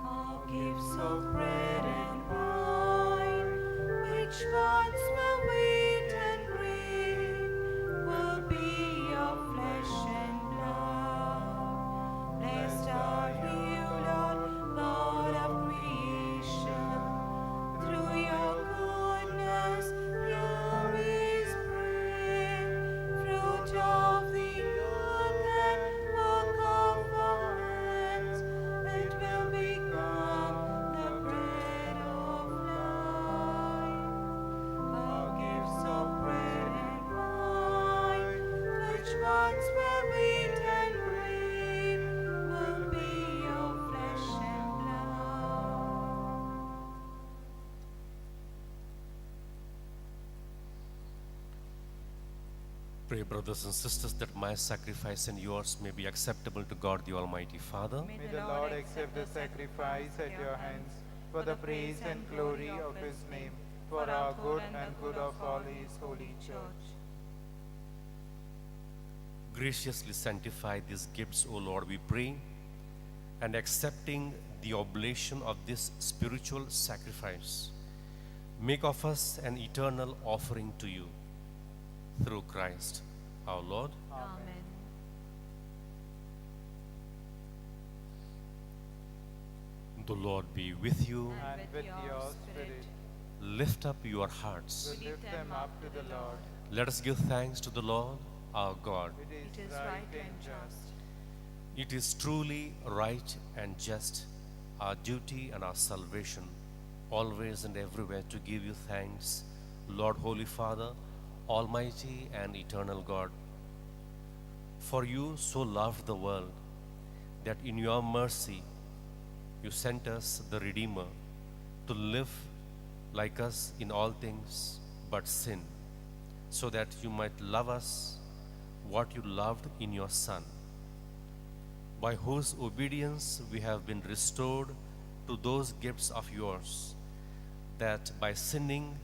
Our gifts of bread and wine, which once were wheat and grain, will be your flesh and blood. Blessed are you, Lord, God of creation. Through your goodness, glory spread, fruit of the earth and work of our hands, it will become the bread of life. Our gifts of bread and wine, which once were wheat and grain, will be your flesh and blood.
Pray, brothers and sisters, that my sacrifice and yours may be acceptable to God the Almighty Father.
May the Lord accept the sacrifice at your hands for the praise and glory of his name, for our good and good of all his holy church.
Graciously sanctify these gifts, O Lord, we pray, and accepting the oblation of this spiritual sacrifice, make of us an eternal offering to you, through Christ our Lord.
Amen.
The Lord be with you.
And with your spirit.
Lift up your hearts.
We lift them up to the Lord.
Let us give thanks to the Lord our God.
It is right and just.
It is truly right and just, our duty and our salvation, always and everywhere to give you thanks, Lord, Holy Father, Almighty and eternal God. For you so loved the world that in your mercy you sent us the Redeemer to live like us in all things but sin, so that you might love us what you loved in your Son, by whose obedience we have been restored to those gifts of yours that by sinning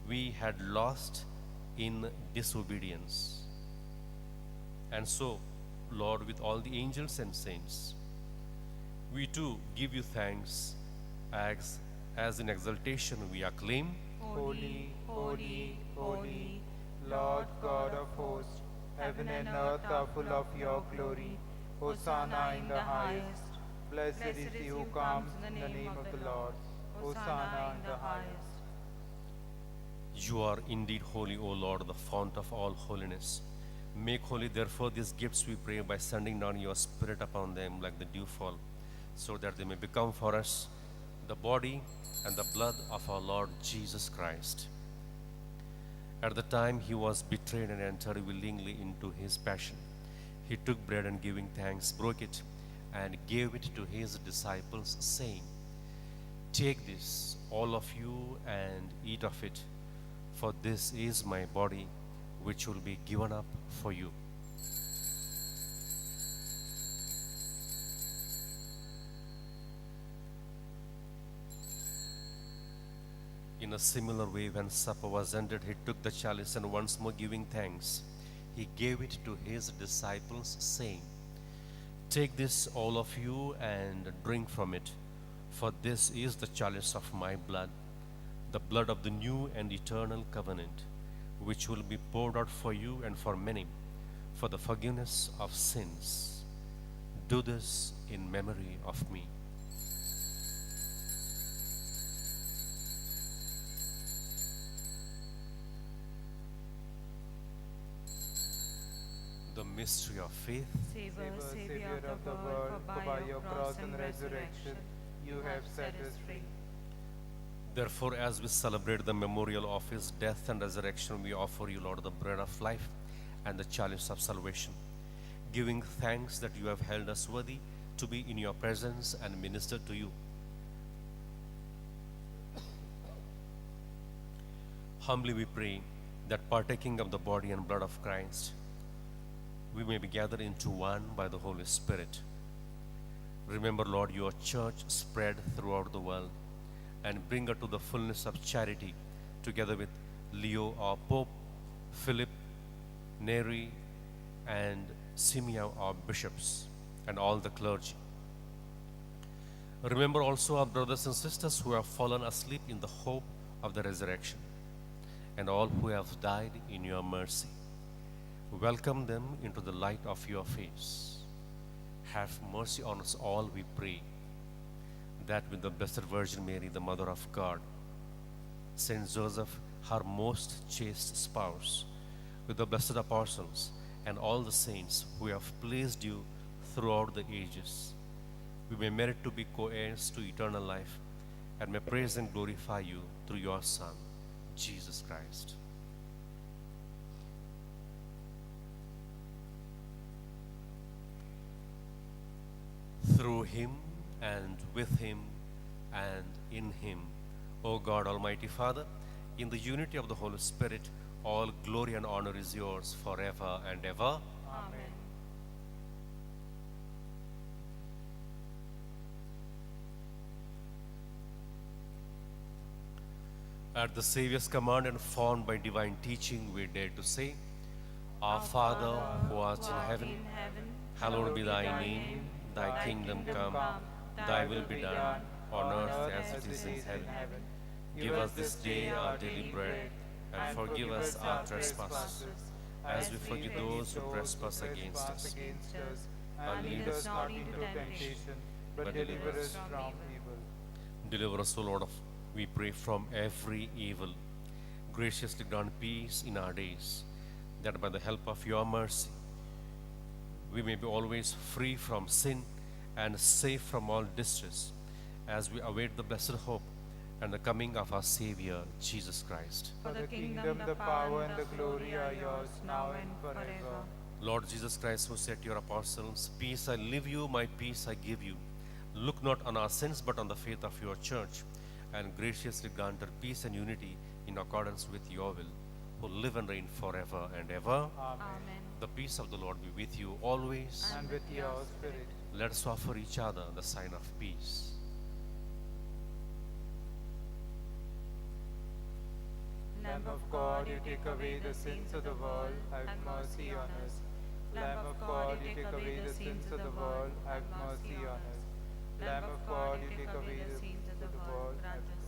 we had lost in disobedience. And so, Lord, with all the angels and saints, we too give you thanks as in exaltation we acclaim,
Holy, holy, holy, Lord God of hosts, heaven and earth are full of your glory. Hosanna in the highest. Blessed is he who comes in the name of the Lord. Hosanna in the highest.
You are indeed holy, O Lord, the fount of all holiness. Make holy, therefore, these gifts, we pray, by sending down your Spirit upon them like the dewfall, so that they may become for us the body and the blood of our Lord Jesus Christ. At the time he was betrayed and entered willingly into his passion, he took bread and, giving thanks, broke it and gave it to his disciples, saying, "Take this, all of you, and eat of it, for this is my body, which will be given up for you." In a similar way, when supper was ended, he took the chalice and, once more giving thanks, he gave it to his disciples, saying, "Take this, all of you, and drink from it, for this is the chalice of my blood, the blood of the new and eternal covenant, which will be poured out for you and for many for the forgiveness of sins. Do this in memory of me." The mystery of faith.
Save us, Savior of the world, for by your cross and resurrection you have set us free.
Therefore, as we celebrate the memorial of his death and resurrection, we offer you, Lord, the bread of life and the chalice of salvation, giving thanks that you have held us worthy to be in your presence and minister to you. Humbly we pray that, partaking of the body and blood of Christ, we may be gathered into one by the Holy Spirit. Remember, Lord, your church spread throughout the world, and bring her to the fullness of charity, together with Leo, our Pope, Philip, Neri, and Simeon, our bishops, and all the clergy. Remember also our brothers and sisters who have fallen asleep in the hope of the resurrection, and all who have died in your mercy. Welcome them into the light of your face. Have mercy on us all, we pray, that with the Blessed Virgin Mary, the Mother of God, Saint Joseph, her most chaste spouse, with the blessed apostles and all the saints who have pleased you throughout the ages, we may merit to be co-heirs to eternal life, and may praise and glorify you through your Son, Jesus Christ. Through him, and with him, and in him, O God, Almighty Father, in the unity of the Holy Spirit, all glory and honor is yours forever and ever.
Amen.
At the Savior's command and formed by divine teaching, we dare to say, Our Father, who art in heaven, hallowed be thy name. Thy kingdom come, thy will be done, on earth as it is in heaven. Give us this day our daily bread, and forgive us our trespasses, as we forgive those who trespass against us. And lead us not into temptation,
but deliver us from evil.
Deliver us, O Lord, we pray, from every evil. Graciously grant peace in our days, that by the help of your mercy, we may be always free from sin and safe from all distress, as we await the blessed hope and the coming of our Savior, Jesus Christ.
For the kingdom, the power, and the glory are yours, now and forever.
Lord Jesus Christ, who said to your apostles, "Peace I leave you, my peace I give you," look not on our sins, but on the faith of your church, and graciously grant her peace and unity in accordance with your will, who live and reign forever and ever.
Amen.
The peace of the Lord be with you always.
And with your spirit.
Let us offer each other the sign of peace.
Lamb of God, you take away the sins of the world, have mercy on us. Lamb of God, you take away the sins of the world, have mercy on us. Lamb of God, you take away the sins of the world, have mercy.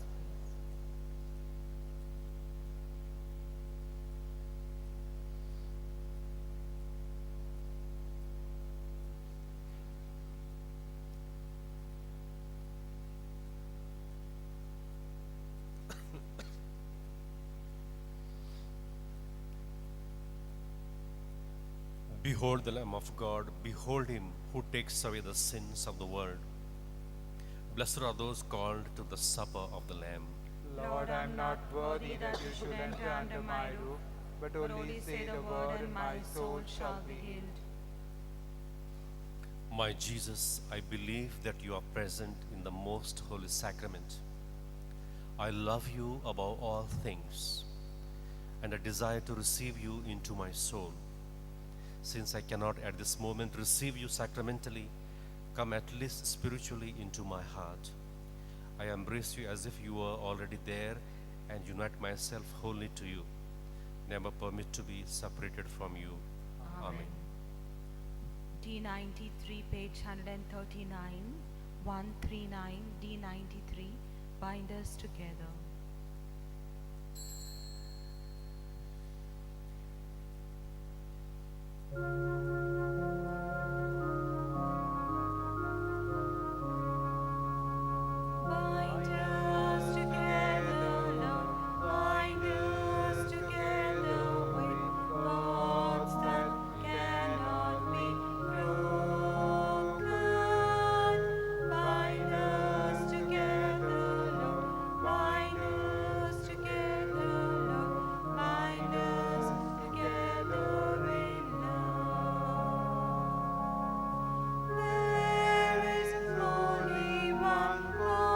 Behold the Lamb of God, behold him who takes away the sins of the world. Blessed are those called to the supper of the Lamb.
Lord, I am not worthy that you should enter under my roof, but only say the word, and my soul shall be healed.
My Jesus, I believe that you are present in the most holy sacrament. I love you above all things, and I desire to receive you into my soul. Since I cannot at this moment receive you sacramentally, come at least spiritually into my heart. I embrace you as if you were already there and unite myself wholly to you. Never permit to be separated from you. Amen.
D93, page 139, 139, D93, bind us together. Bind us together, Lord, bind us together with cords that cannot be broken. Bind us together, Lord, bind us together, Lord, bind us together in love. There is only one God.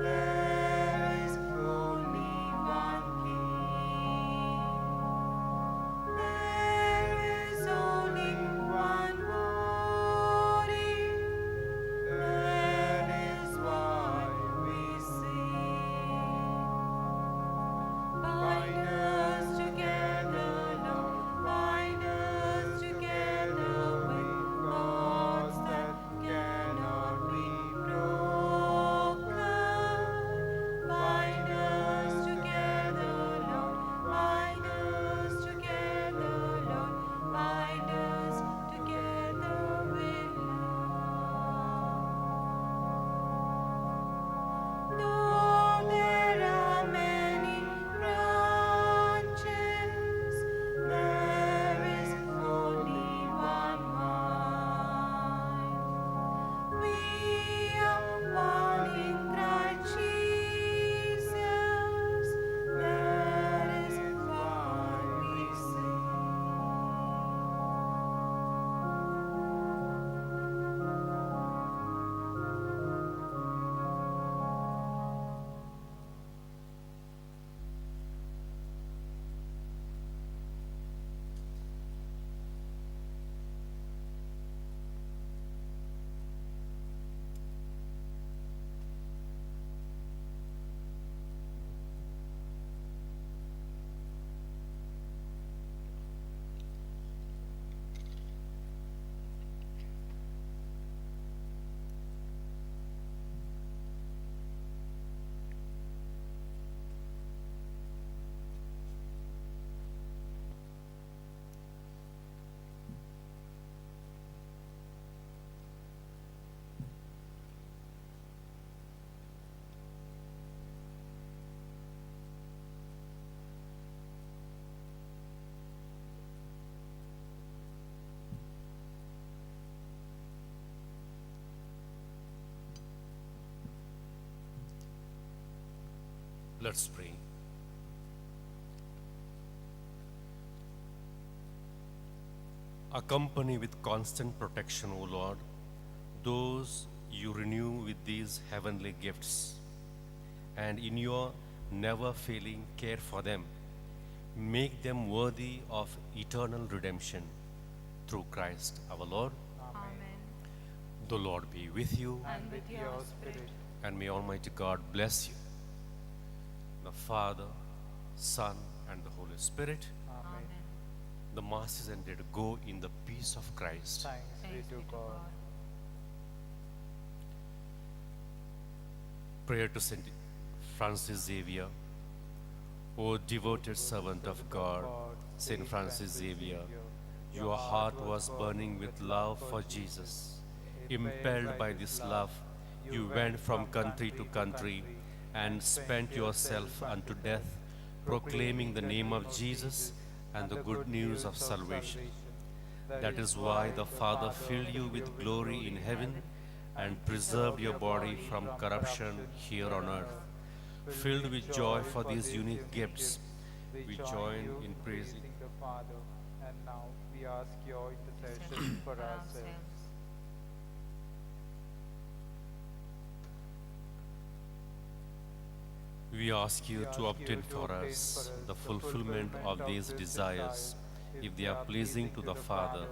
There is only one King. There is only one body. That is why we sing. Bind us together, Lord, bind us together with cords that cannot be broken. Bind us together, Lord, bind us together, Lord, bind us together with love. Though there are many branches, there is only one vine. We are one in Christ Jesus. That is why we sing.
Let's pray. Accompany with constant protection, O Lord, those you renew with these heavenly gifts, and in your never failing care for them, make them worthy of eternal redemption through Christ our Lord.
Amen.
The Lord be with you,
And with your spirit.
and may Almighty God bless you, the Father, Son, and the Holy Spirit.
Amen.
The Mass is ended. Go in the peace of Christ.
Thanks be to God.
Prayer to Saint Francis Xavier. O devoted servant of God, Saint Francis Xavier, your heart was burning with love for Jesus. Impelled by this love, you went from country to country and spent yourself unto death, proclaiming the name of Jesus and the good news of salvation. That is why the Father filled you with glory in heaven and preserved your body from corruption here on earth. Filled with joy for these unique gifts, we join in praising
the Father, and now we ask your intercession for ourselves.
We ask you to obtain for us the fulfillment of these desires, if they are pleasing to the Father,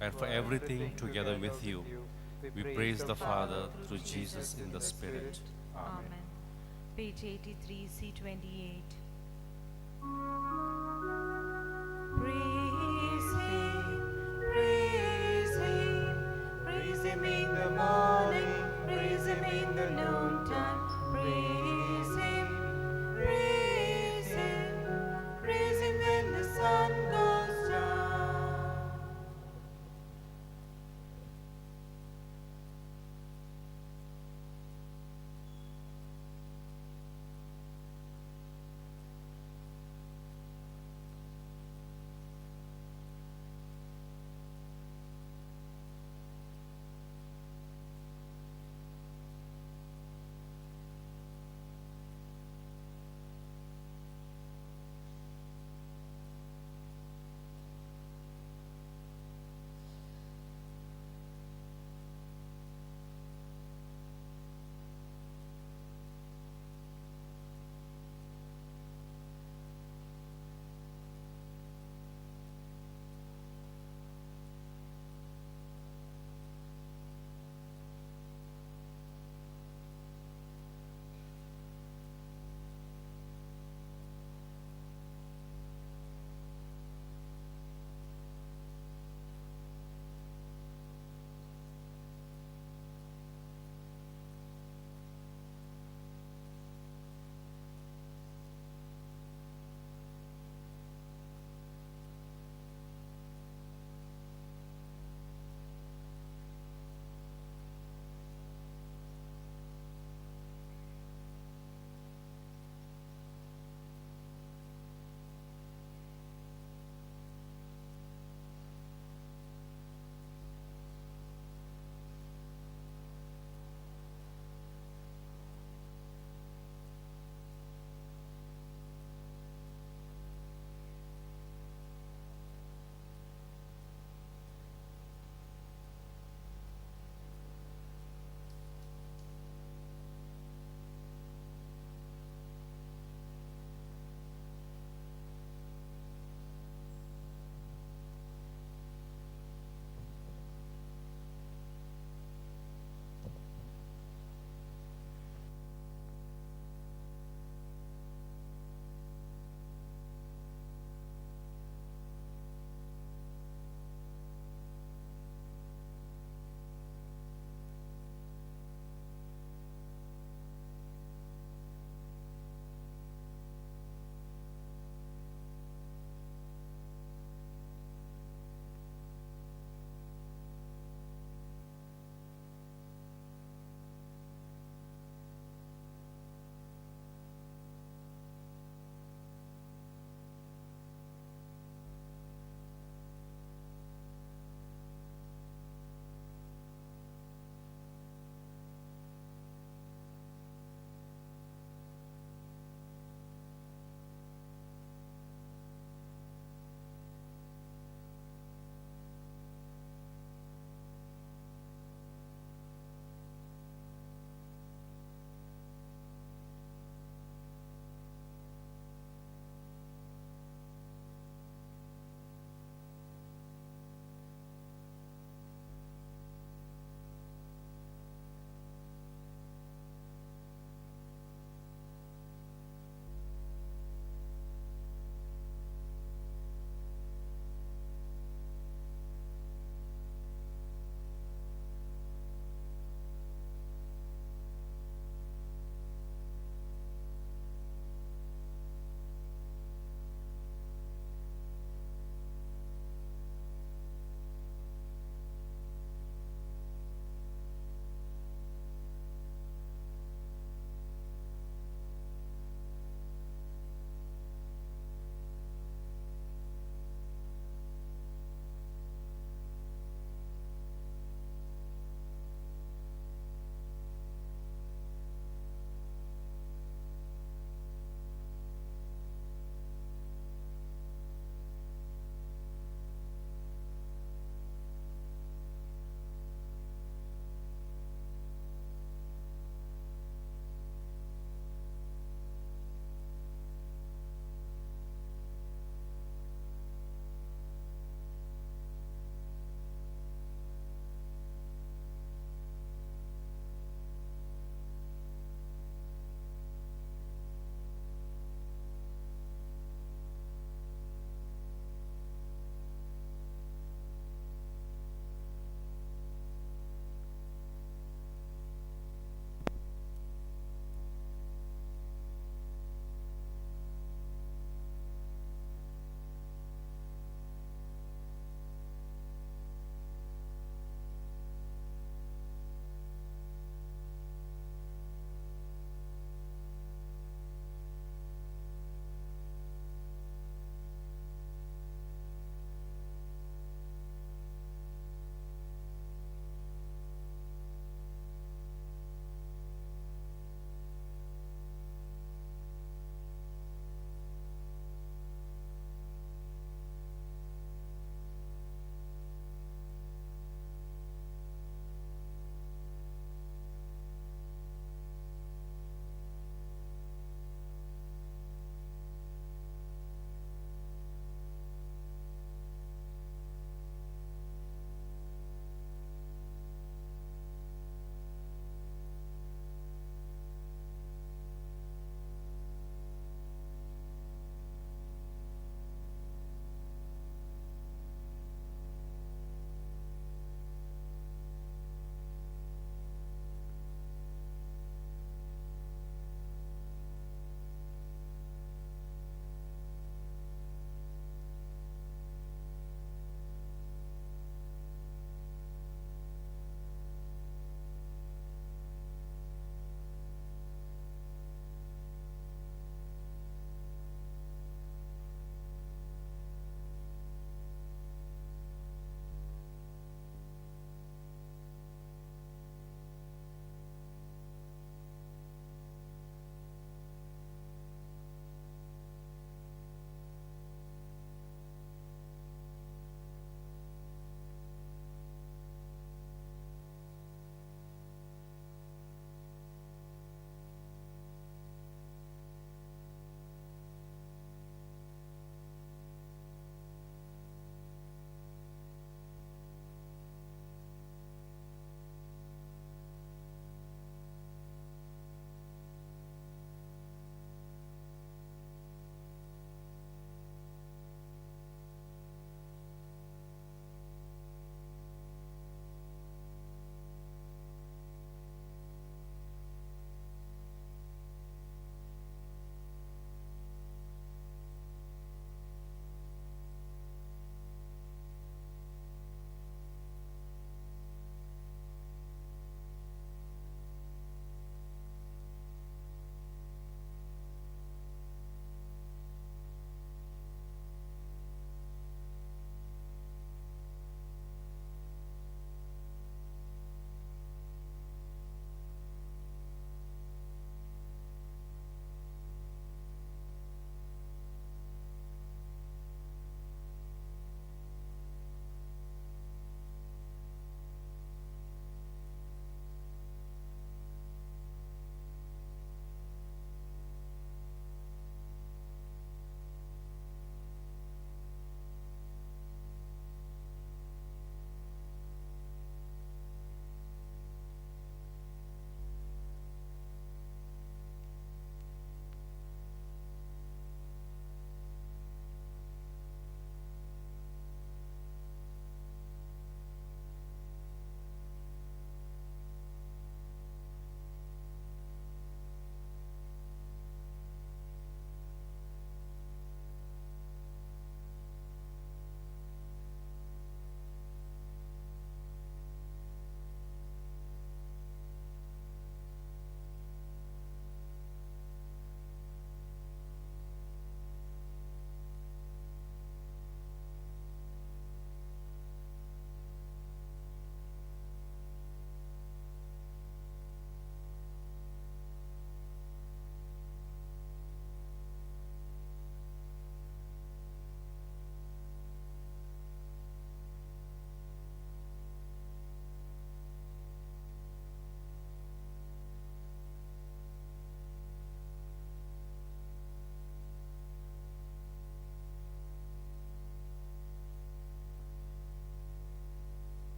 and for everything together with you. We praise the Father through Jesus in the Spirit.
Amen. Page 83, C28. Praise Him, praise Him, praise Him in the morning, praise Him in the noon.